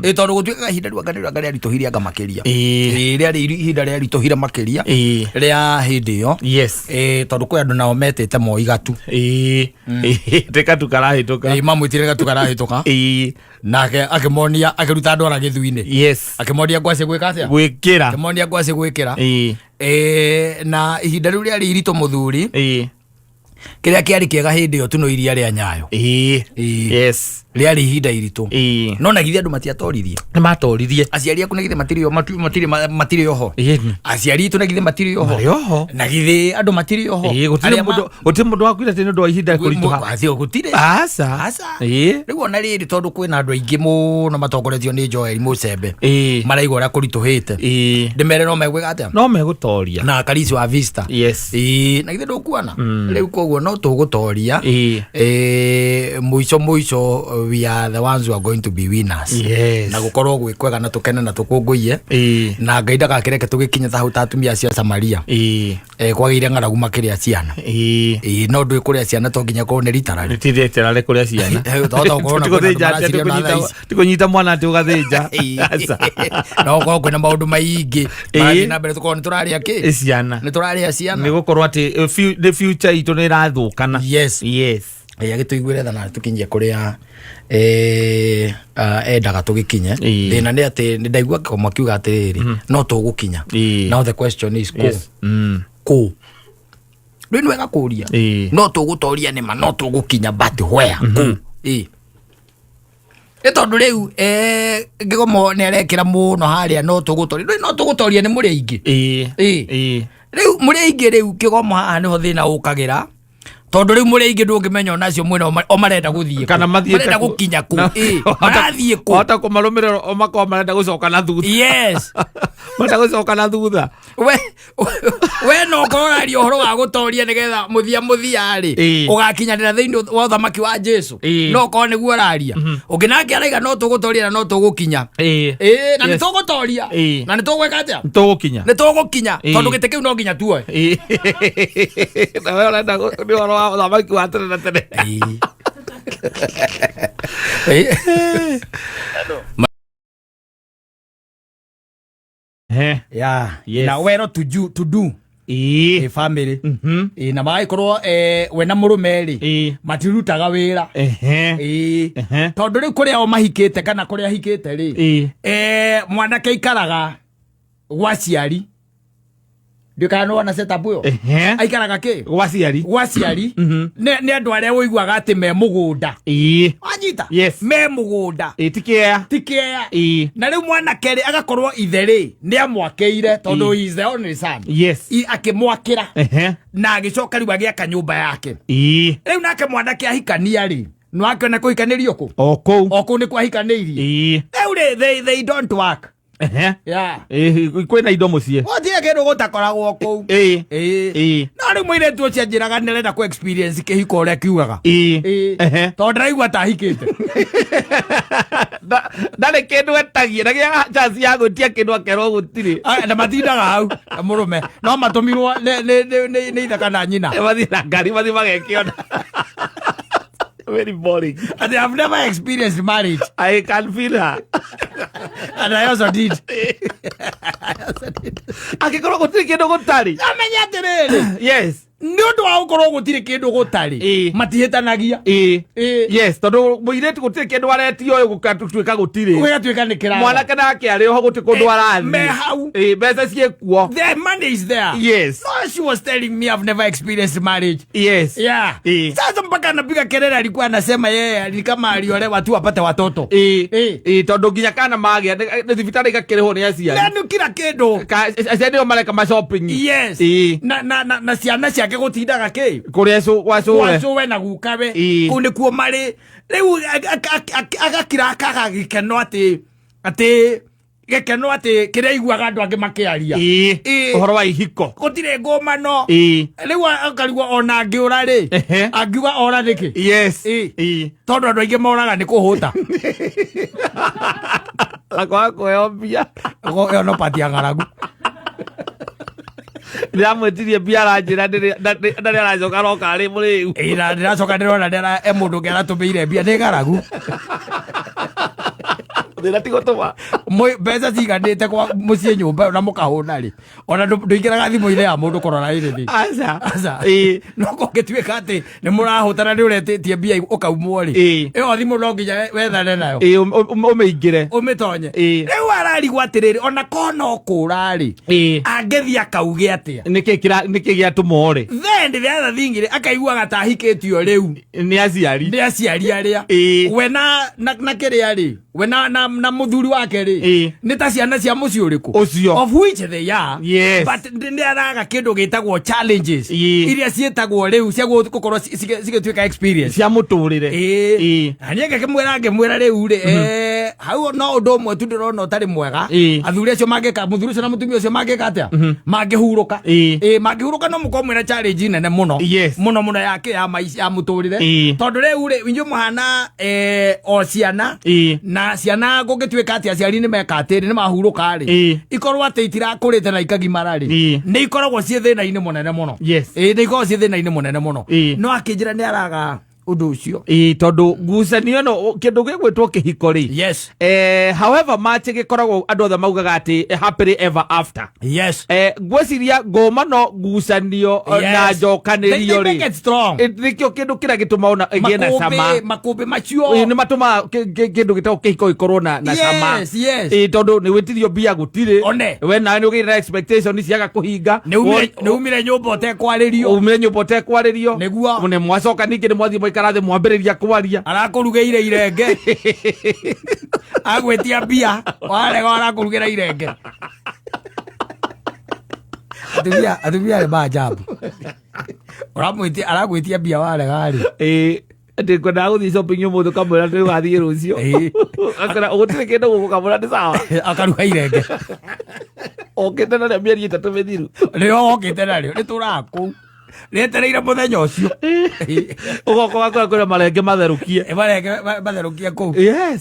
Ĩ tondũ gũtuĩkaga ihinda rĩu anga rĩu rĩaritũhire anga makĩria. Ĩ. Ĩ, rĩarĩ ihinda rĩaritũhire makĩria Ĩ. rĩa hĩndĩ ĩyo. Yes. Ĩ, tondũ kwĩ andũ nao metĩte Moi gatu. Ĩ. Ĩ, gatu karahĩtũka. Ĩ, mamwĩtire gatu karahĩtũka. Ĩ. Nake akĩmonia akĩruta andũ ara gĩthui-inĩ. Yes. Akĩmonia ngwacĩ gwĩka atĩa? Gwĩkĩra. Akĩmonia ngwacĩ gwĩkĩra. Ĩ. Na ihinda rĩu rĩarĩ iritũ mũthuri. Ĩ. Kĩrĩa kĩarĩ kĩega hĩndĩ ĩyo tu no iria rĩa Nyayo. Ĩ. Ĩ. Yes. Rĩarĩ ihinda iritũ. Ĩ. No na githĩ andũ matiatoririe. Nĩ matoririe. Aciari aku na githĩ matirĩ matirĩ matirĩ oho. Ĩ. Aciari itũ na githĩ matirĩ oho. Marĩ oho. Na githĩ andũ matirĩ oho. Ĩ, gũtirĩ Arĩa ma- mũndũ gũtirĩ mũndũ wakuire atĩ nĩ ũndũ wa ihinda kũritũha. Acio gũtirĩ. Aca. Aca. Ĩ. Rĩu ona rĩrĩ tondũ kwĩna andũ aingĩ mũno matongoretio nĩ Joel Mũcembe. Ĩ. Maraigua ũrĩa kũritũhĩte. Ĩ. Ndĩmere no megwĩka atĩa? No megũtoria. Na Karisi wa Vista. Yes. Ĩ, na githĩ ndũkuona? Rĩu koguo no tũgũtoria. Ĩ. Mũico mũico we are the ones who are going to be winners. Yes. Na gũkorwo gwĩ kwega na tũkene na tũkũngũiye. Ĩ. Na Ngai ndagakĩreke tũgĩkinye ta hau ta atumia acio a Samaria. Ĩ. Kwagĩire ng'aragu makĩrĩa ciana. Ĩ. No ndũĩ kũrĩa ciana to nginya korwo nĩ ritararĩ. Nĩtindĩterare kũrĩa ciana. Tohota gũkorwo na kwĩna andũ maraciria ona thaa ici. Tikũnyita mwana atĩ ũgathĩnja. Aca. No gũkorwo kwĩna maũndũ maingĩ Ĩ. marathiĩ na mbere tũkorwo nĩ tũrarĩa kĩ? Ĩ ciana. Nĩ tũrarĩa ciana. Nĩ gũkorwo atĩ the future itũ nĩ ĩrathũkana. Yes. Yes. Agĩtũiguĩre tha na tũkinyie kũrĩa endaga tũgĩkinye. Ĩ. Thĩna nĩ atĩ nĩ ndaigua kĩgomo akiuga atĩrĩrĩ no tũgũkinya. Ĩ. Now the question is kũ? Yes. Kũ? Rĩu nĩ wega kũria. Ĩ. No tũgũtoria nĩ ma no tũgũkinya but where? Kũ? Ĩ. Nĩ tondũ rĩu kĩgomo nĩ arekĩra mũno harĩa no tũgũtoria. Rĩu no tũgũtoria nĩ mũrĩ aingĩ. Ĩ. Ĩ. Ĩ. Rĩu mũrĩ aingĩ rĩu kĩgomo haha nĩho thĩna ũkagĩra. Tondũ rĩu mũrĩ aingĩ ndũngĩmenya onacio mwena o marenda gũthiĩ kũ. Kana mathiĩte Marenda kũ. gũkinya kũ. Na- Ĩ, marathiĩ kũ. Wahota kũmarũmĩrĩra o makorwo marenda gũcoka na thutha. Yes. Marenda gũcoka na thutha. We no ũkorwo ũraria ũhoro wa gũtoria nĩgetha mũthia mũthia rĩ, Ĩ. ũgakinyanĩra thĩinĩ wa ũthamaki wa Jesu. Ĩ. No ũkorwo nĩguo ũraria. Ũngĩ nake araiga no tũgũtoria na no tũgũkinya. Ĩ. Ĩ, na nĩ Yes. tũgũtoria. Ĩ. Na nĩ tũgwĩka atĩa? Nĩ tũgũkinya. Nĩ tũgũkinya. Ĩ. Tondũ gĩtĩ kĩu no nginya tuoe. Ĩ. Na we ũrenda nĩ ũhoro wa ũthamaki wa tene na tene. Ĩ. Ĩ. He. Yeah. Yes. Na wero to do, to do. Ĩ. Ĩ family. Ĩ, na magagĩkorwo we na mũrũme rĩ Ĩ. matirutaga wĩra. Ehe. Ĩ. Ehe. Tondũ rĩu kũrĩa o mahikĩte kana kũrĩa ahikĩte rĩ Ĩ. Mwanake aikaraga gwa ciari. Ndiũĩ kana nĩwona setup ĩyo. Ehe. Aikaraga kĩ? Gwa ciari. Gwa ciari. Nĩ andũ arĩa ũiguaga atĩ me mũgũnda. Ĩ. Wanyita? Yes. Me mũgũnda. Ĩ, ti kĩea. Ti kĩea. Ĩ. Na rĩu mwanake rĩ agakorwo ithe rĩ nĩ amwakĩire tondũ he is the only son. Yes. Akĩmwakĩra. Ehe. Na agĩcoka rĩu agĩaka nyũmba yake. Ĩ. Rĩu nake mwanake ahikania rĩ nĩwakĩona kũhikanĩrio kũ? O kũu. O kũu nĩkuo ahikanĩirie. Ĩ. Rĩu rĩ they don't work. Ehe. Yeah. Ĩ, kwĩna indo mũciĩ. Gũtirĩ kĩndũ gũtakoragwo kũu. Ĩ. Ĩ. Ĩ. No rĩu mũirĩtu ũcio anjĩraga nĩarenda kũ experience kĩhiko ũrĩa kiugaga. Ĩ. Ĩ. Ehe. Tondũ ndĩraigua ta ahikĩte. Ndarĩ kĩndũ etagia na gĩa chance ya gwĩtia kĩndũ akerwo gũtirĩ. Na matindaga hau na mũrũme no matũmirwo nĩ ithe kana nyina. Mathiĩ na ngari mathiĩ magekĩona. Very boring. And I've never experienced marriage. I can feel her. And I also did. Angĩkorwo gũtirĩ kĩndũ gũtarĩ. Amenye atĩrĩrĩ. Yes. Nĩ ũndũ wa gũkorwo gũtirĩ kĩndũ gũtarĩ, matihĩtanagia. Yes, tondũ mũirĩtu gũtirĩ kĩndũ aretio ũyũ gũgatuĩka gũtirĩ. Gũgatuĩka nĩ kĩraga. Mwanake nake arĩ oho gũtirĩ kũndũ arathiĩ. Me hau. Mbeca ciĩkuo. The money is there. No, she was telling me, "I've never experienced marriage." Yeah. Sasa mpaka anapiga kelele, alikuwa anasema yeye ni kama aliolewa tu apate watoto. Tondũ nginya kana magĩa nĩ thibitarĩ igakĩrĩhwo nĩ aciari. Na nĩ kila kĩndũ. Aciari nĩo mareka ma shopping. Na ciana ciake gũtindaga kĩ? Kũrĩa gwa cũwe. Gwa cũwe na gukawe. Kũu nĩkuo marĩ rĩu. Agakira akaga gĩkeno, atĩ gĩkeno atĩ kĩrĩa aiguaga andũ angĩ makĩaria. Ũhoro wa ihiko. Gũtirĩ ngũmano. Rĩu akarigwo ona angĩũra rĩ, angiuga ora nĩkĩ? Tondũ andũ aingĩ moraga nĩ kũhũta. Na kwaga kũheo mbia. Ĩyo no pati ya ng'aragu. Ndĩramwĩtirie mbia, aranjĩra ndarĩ aracoka aroka arĩ mũrĩu. Ĩ, na ndĩracoka ndĩrona e mũndũ ũngĩ aratũmĩire mbia, nĩ ng'aragu. Thĩna ti gũtũma. Mbeca ciganĩte kwa mũciĩ nyũmba na mũkahũna rĩ, ona ndũingĩraga thimũ-inĩ ya mũndũ kũrora ĩrĩthĩ. Aca. Aca. No kũngĩtuĩka atĩ nĩ mũrahũtana, nĩ ũretĩtie mbia ũkaumwo rĩ, ĩyo thimũ no nginya wethane nayo. Ũmĩingĩre. Ũmĩtonye. Rĩu ararigwo atĩrĩrĩ, ona ko no kũra rĩ, angĩthiĩ akauge atĩa? Nĩkĩ gĩatũma ũrĩ? Then the other thing rĩ, akaiguaga ta ahikĩtio rĩu nĩ aciari. Nĩ aciari arĩa we na kĩrĩa rĩ, we na mũthuri wake rĩ, nĩ ta ciana cia mũciĩ ũrĩkũ. Ũcio. Of which they are. But nĩ araga kĩndũ gĩtagwo challenges iria ciĩtagwo rĩu cia gũkorwo cigĩtuĩka experience cia mũtũrĩre. Na niĩ ngĩmwĩra rĩu rĩ, hau no ũndũ ũmwe tu ndĩrona ũtarĩ mwega. Athuri acio mangĩka, mũthuri ũcio na mũtumia ũcio mangĩka atĩa? Mangĩhurũka. Mangĩhurũka no mũkorwo mwĩna challenge nene mũno, mũno mũno ya ya maica ya mũtũrĩre. Tondũ rĩu rĩ, inyuĩ mũhana o ciana. Na ciana kũngĩtuĩka atĩ aciari nĩ meka atĩrĩ, nĩ mahurũka rĩ, ikorwo atĩ itirakũrĩte na ikagimara rĩ, nĩ ikoragwo ciĩ thĩna-inĩ mũnene mũno. Nĩ ikoragwo ciĩ thĩna-inĩ mũnene mũno. No akĩnjĩra nĩ araga ũndũ ũcio. Tondũ ngucanio ĩno, kĩndũ gĩgwĩtwo kĩhiko rĩ, however much gĩkoragwo andũ othe maugaga atĩ happily ever after, ngwĩciria ngũma no ngucanio na njokanĩrio They make rĩ, it strong. Nĩkĩo kĩndũ kĩrĩa gĩtũma ona ĩgĩe na cama. Makũmbĩ macio. Nĩ matũmaga kĩndũ gĩtagwo kĩhiko gĩkorwo na cama. Tondũ nĩ wĩtirio mbia gũtirĩ. One. We nawe nĩ ũgĩire na expectation ciaga kũhinga. Nĩ umire nyũmba ũtekwarĩrio. Umire nyũmba ũtekwarĩrio. Nĩguo. Nĩ mwacoka ningĩ nĩ mwathiĩ mwaikara thĩ mwambĩrĩria kwaria. Arakũrugĩire irenge, agwĩtia mbia warega, arakũrugĩra irenge. Atumia nĩ maajabu. Ũramwĩtia, aragwĩtia mbia, warega rĩ. Atĩ ngwendaga gũthiĩ shopping ũmũthĩ, ũkamwĩra nĩ ũgathiĩ rũciũ. Akora gũtirĩ kĩndũ gũkũ, ũkamwĩra nĩ sawa. Akaruga irenge. Okĩte narĩo mĩeri 3 mĩthiru. Rĩo okĩte narĩo, nĩ tũraga kũu rĩetereire mũthenya ũcio. Ũgoka ũgakora kwĩna marenge matherũkie. Marenge matherũkie kũu.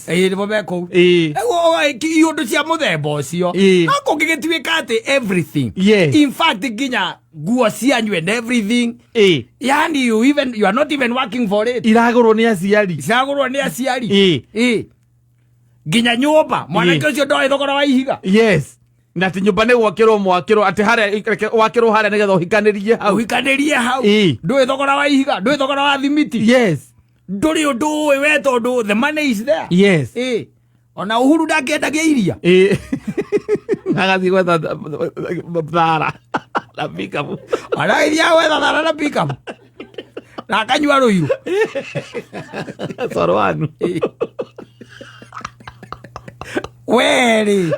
Nĩmo me kũu. Rĩu iũndũ cia mũthemba ũcio, no kũngĩgĩtuĩka atĩ everything, in fact nginya nguo cianyu and everything, yani you are not even working for it, Iragũrwo nĩ aciari. Ciragũrwo nĩ aciari. Nginya nyũmba, mwanake ũcio ndoĩ thogora wa ihiga. Yes, na atĩ nyũmba nĩ gwakĩrwo mwakĩrwo atĩ harĩa reke wakĩrwo harĩa nĩgetha ũhikanĩrie hau. Ũhikanĩrie hau. Ndũĩ thogora wa ihiga, ndũĩ thogora wa thimiti. Ndũrĩ ũndũ ũĩ we, tondũ the money is there. Ona Uhuru ndakĩendagia iria. Agathiĩ gwetha thara na pickup. Aragĩthiaga gwetha thara na pickup na akanyua rũirũ. Coro wanu. Werĩ.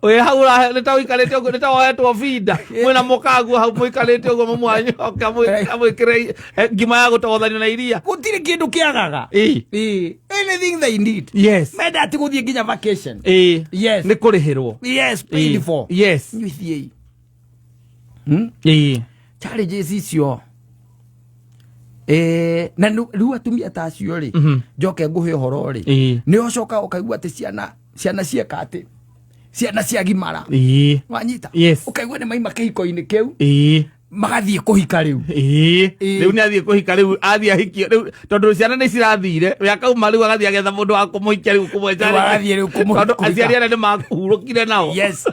Wĩ hau nĩ ta ũikarĩte ũguo, nĩ ta woetwo binda mwĩna mũkaguo hau mũikarĩte ũguo, mũmwanyu oke amwĩkĩre ngima ya gũtogothanio na iria. Gũtirĩ kĩndũ kĩagaga. Anything they need. Menda ati gũthiĩ nginya vacation. Nĩ kũrĩhĩrwo. Yes, paid for. Inyuĩ thiĩi. Challenges icio, na rĩu atumia ta acio rĩ, njoke ngũhe ũhoro rĩ, nĩ ũcoka ũkaigua atĩ ciana cieka atĩ ciana ciagimara, wanyita? Yes. Ũkaigua nĩ maima kĩhiko-inĩ kĩu, magathiĩ kũhika rĩu. Rĩu nĩ athiĩ kũhika, rĩu athiĩ ahikio rĩu, tondũ ciana nĩ cirathire we akauma, rĩu agathiĩ agetha mũndũ wa kũmũhikia rĩu kũmwe. Rĩu agathiĩ rĩu tondũ kũhika. Aciari arĩa nĩ makũhurũkire nao. Yes.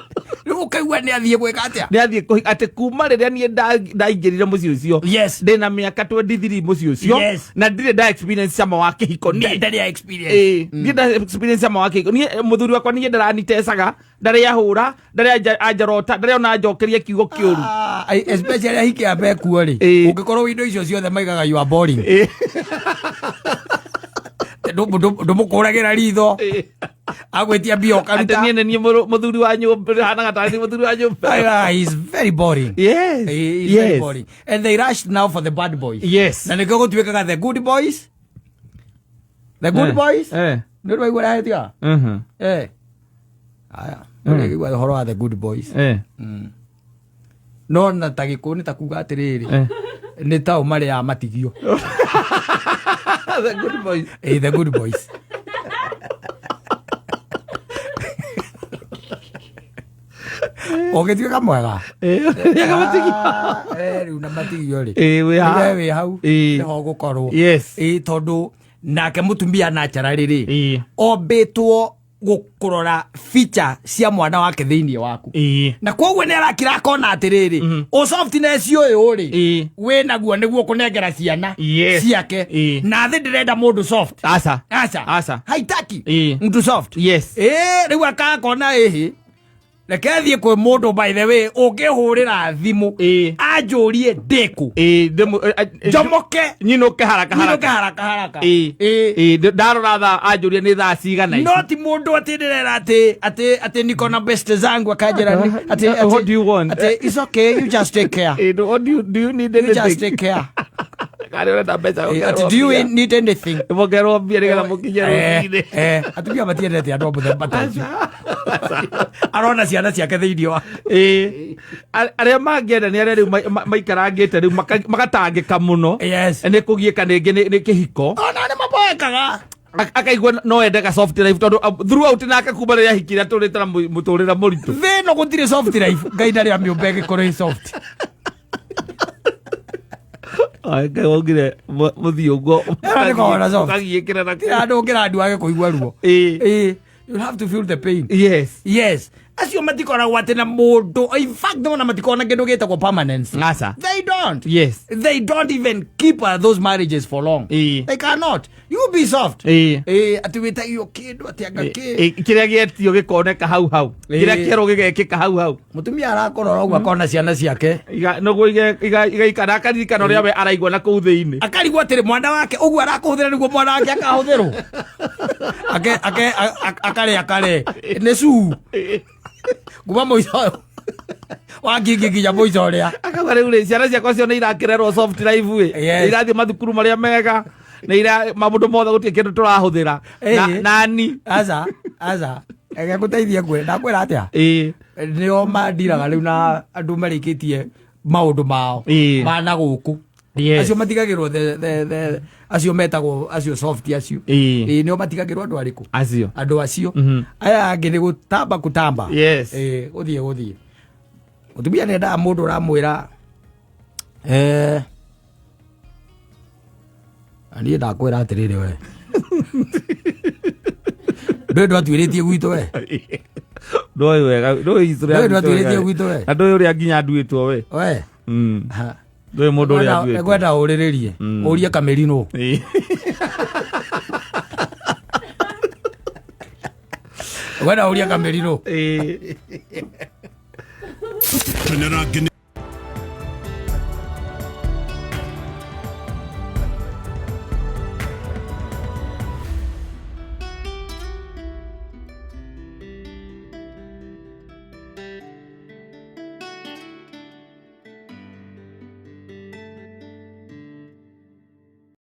Rĩu ũkaigua nĩ athiĩ gwĩka atĩa? Nĩ athiĩ kũhika atĩ kuma rĩrĩa niĩ ndaingĩrire mũciĩ ũcio, ndĩna mĩaka 23 mũciĩ ũcio, na ndirĩ nda experience cama wa kĩhiko niĩ. Ndarĩ experience. Ĩĩ, ndirĩ nda experience cama wa kĩhiko niĩ. Mũthuri wakwa niĩ ndaranitecaga, ndarĩ ahũra, ndarĩ anjorota, ndarĩ ona anjokeria kiugo kĩũru. Ah, especially ahiki a mekuo rĩ, ũngĩkorwo indo icio ciothe maigaga you are boring. Ndũmũkũragĩra ritho, agwĩtia mbia Atĩ ũkaruta. niĩ nĩ niĩ mũthuri wa nyũmba, hanaga tarĩ mũthuri wa nyũmba. Ah, he's very boring. He is very boring and they rushed now for the bad boys. Na nĩkĩo gũtuĩkaga the good boys, the good boys. Nĩ ũndũ waigua ũrahĩtia. Eh, aya, ũrĩigua ũhoro wa the good boys. No na ta gĩkũyũ nĩ ta kuga atĩrĩrĩ, nĩ tao marĩa matigio. The good boys. Eh, the good boys. Ũgĩtuĩka mwega. Rĩaga matigio. Ah, rĩu na matigio rĩ, Wĩ haha. we wĩ hau, nĩho ũgũkorwo. Ĩ, tondũ nake mũtumia naturally rĩ, ombĩtwo gũkũrora feature cia mwana wake thĩinĩ waku, na koguo nĩ arakira akona atĩrĩrĩ, ũ softness ũyũ rĩ, wĩ naguo nĩguo kũnengera ciana ciake. Na thĩ ndĩrenda mũndũ soft. Aca. Aca. Aca. Haitaki mtu soft. Ĩ, rĩu akakona ĩhĩ, reke thiĩ kwĩ mũndũ, by the way, ũngĩhũrĩra thimũ anjũrie ndĩkũ, njomoke, nyinũke haraka. nyinũke Haraka. Haraka haraka. Ĩ, ndarora thaa anjũria nĩ thaa cigana ici. No ti mũndũ atĩ ndĩrera atĩ niko na best zangu, akanjĩra atĩ What do you want? Atĩ it's okay, you just take care. Ĩ, what do you need? You just Anything? take care. Karĩ ũrenda mbeca? Ĩ, atĩ do you need anything? Mongerwo mbia nĩgetha mũkinye rũcinĩ. Atumia matiendete andũ a mũthemba ta ũcio, arona ciana ciake thĩinĩ wa Ĩ. Arĩa mangĩenda nĩ arĩa rĩu maikarangĩte rĩu magatangĩka mũno nĩ kũgiĩka rĩngĩ nĩ kĩhiko. Ona nĩ maboekaga. Akaigua no ende ka soft life tondũ throughout nake kuma rĩrĩa ahikire atũrĩte na mũtũrĩre mũritũ. Thĩ ĩno gũtirĩ soft life, Ngai ndarĩ amĩũmba ĩgĩkorwo ĩ soft. Ai, Ngai waugire mũthiĩ ũguo. Ĩno nĩ kona soft. Ũkagiĩkĩra na Tirĩ handũ ũngĩra andũ age kũigua ruo. Ĩ, you have to feel the pain. Yes, acio matikoragwo atĩ na mũndũ, in fact ona matikoragwo na kĩndũ gĩtagwo permanence. Aca. They don't. They don't even keep those marriages for long. They cannot. You be soft. Ĩ, atĩ wĩtagio kĩndũ atĩ anga kĩ. Kĩrĩa gĩetio gĩkoneka hau hau, kĩrĩa kĩerwo gĩgekĩka hau hau. Mũtumia arakũrora ũguo akona ciana ciake. Noguo igaikara akaririkana ũrĩa we araigua na kũu thĩinĩ. Akarigwo atĩrĩ, mwana wake ũguo arakũhũthĩra nĩguo mwana wake akahũthĩrwo, ake ake akare akare nĩ cuu kuma mũico wa ngingi nginya mũico ũrĩa. Akauga rĩu rĩ, ciana ciakwa cio nĩ irakĩrerwo soft life ĩ, nĩ irathiĩ mathukuru marĩa mega, nĩ ira maũndũ mothe gũtirĩ kĩndũ tũrahũthĩra. Nani. Aca, aca, reke ngũteithie ngwĩre, ndakwĩra atĩa. Nĩo mandiraga rĩu na andũ marĩkĩtie maũndũ mao mana gũkũ. Acio matigagĩrwo the acio metagwo acio soft acio. Ĩ, nĩo matigagĩrwo andũ arĩkũ? Acio. Andũ acio. Aya angĩ nĩ gũtamba kũtamba. Ĩ, gũthiĩ gũthiĩ mũtumia nĩ endaga mũndũ ũramwĩra, na niĩ ndakwĩra atĩrĩrĩ, we ndũĩ ndwatuĩrĩtie gwitũ we. Ndũĩ wega, ndũĩ history ya Ndũĩ gwitũ ndwatuĩrĩtie wega. gwitũ we. Na ndũĩ ũrĩa nginya nduĩtwo we. We. Ha. Ndũĩ mũndũ ũrĩa nduĩtwo. Ngwenda ũrĩrĩrie, ũrie kamĩrinũ. Ngwenda ũrie kamĩrinũ. Ĩ. Kenera ngene.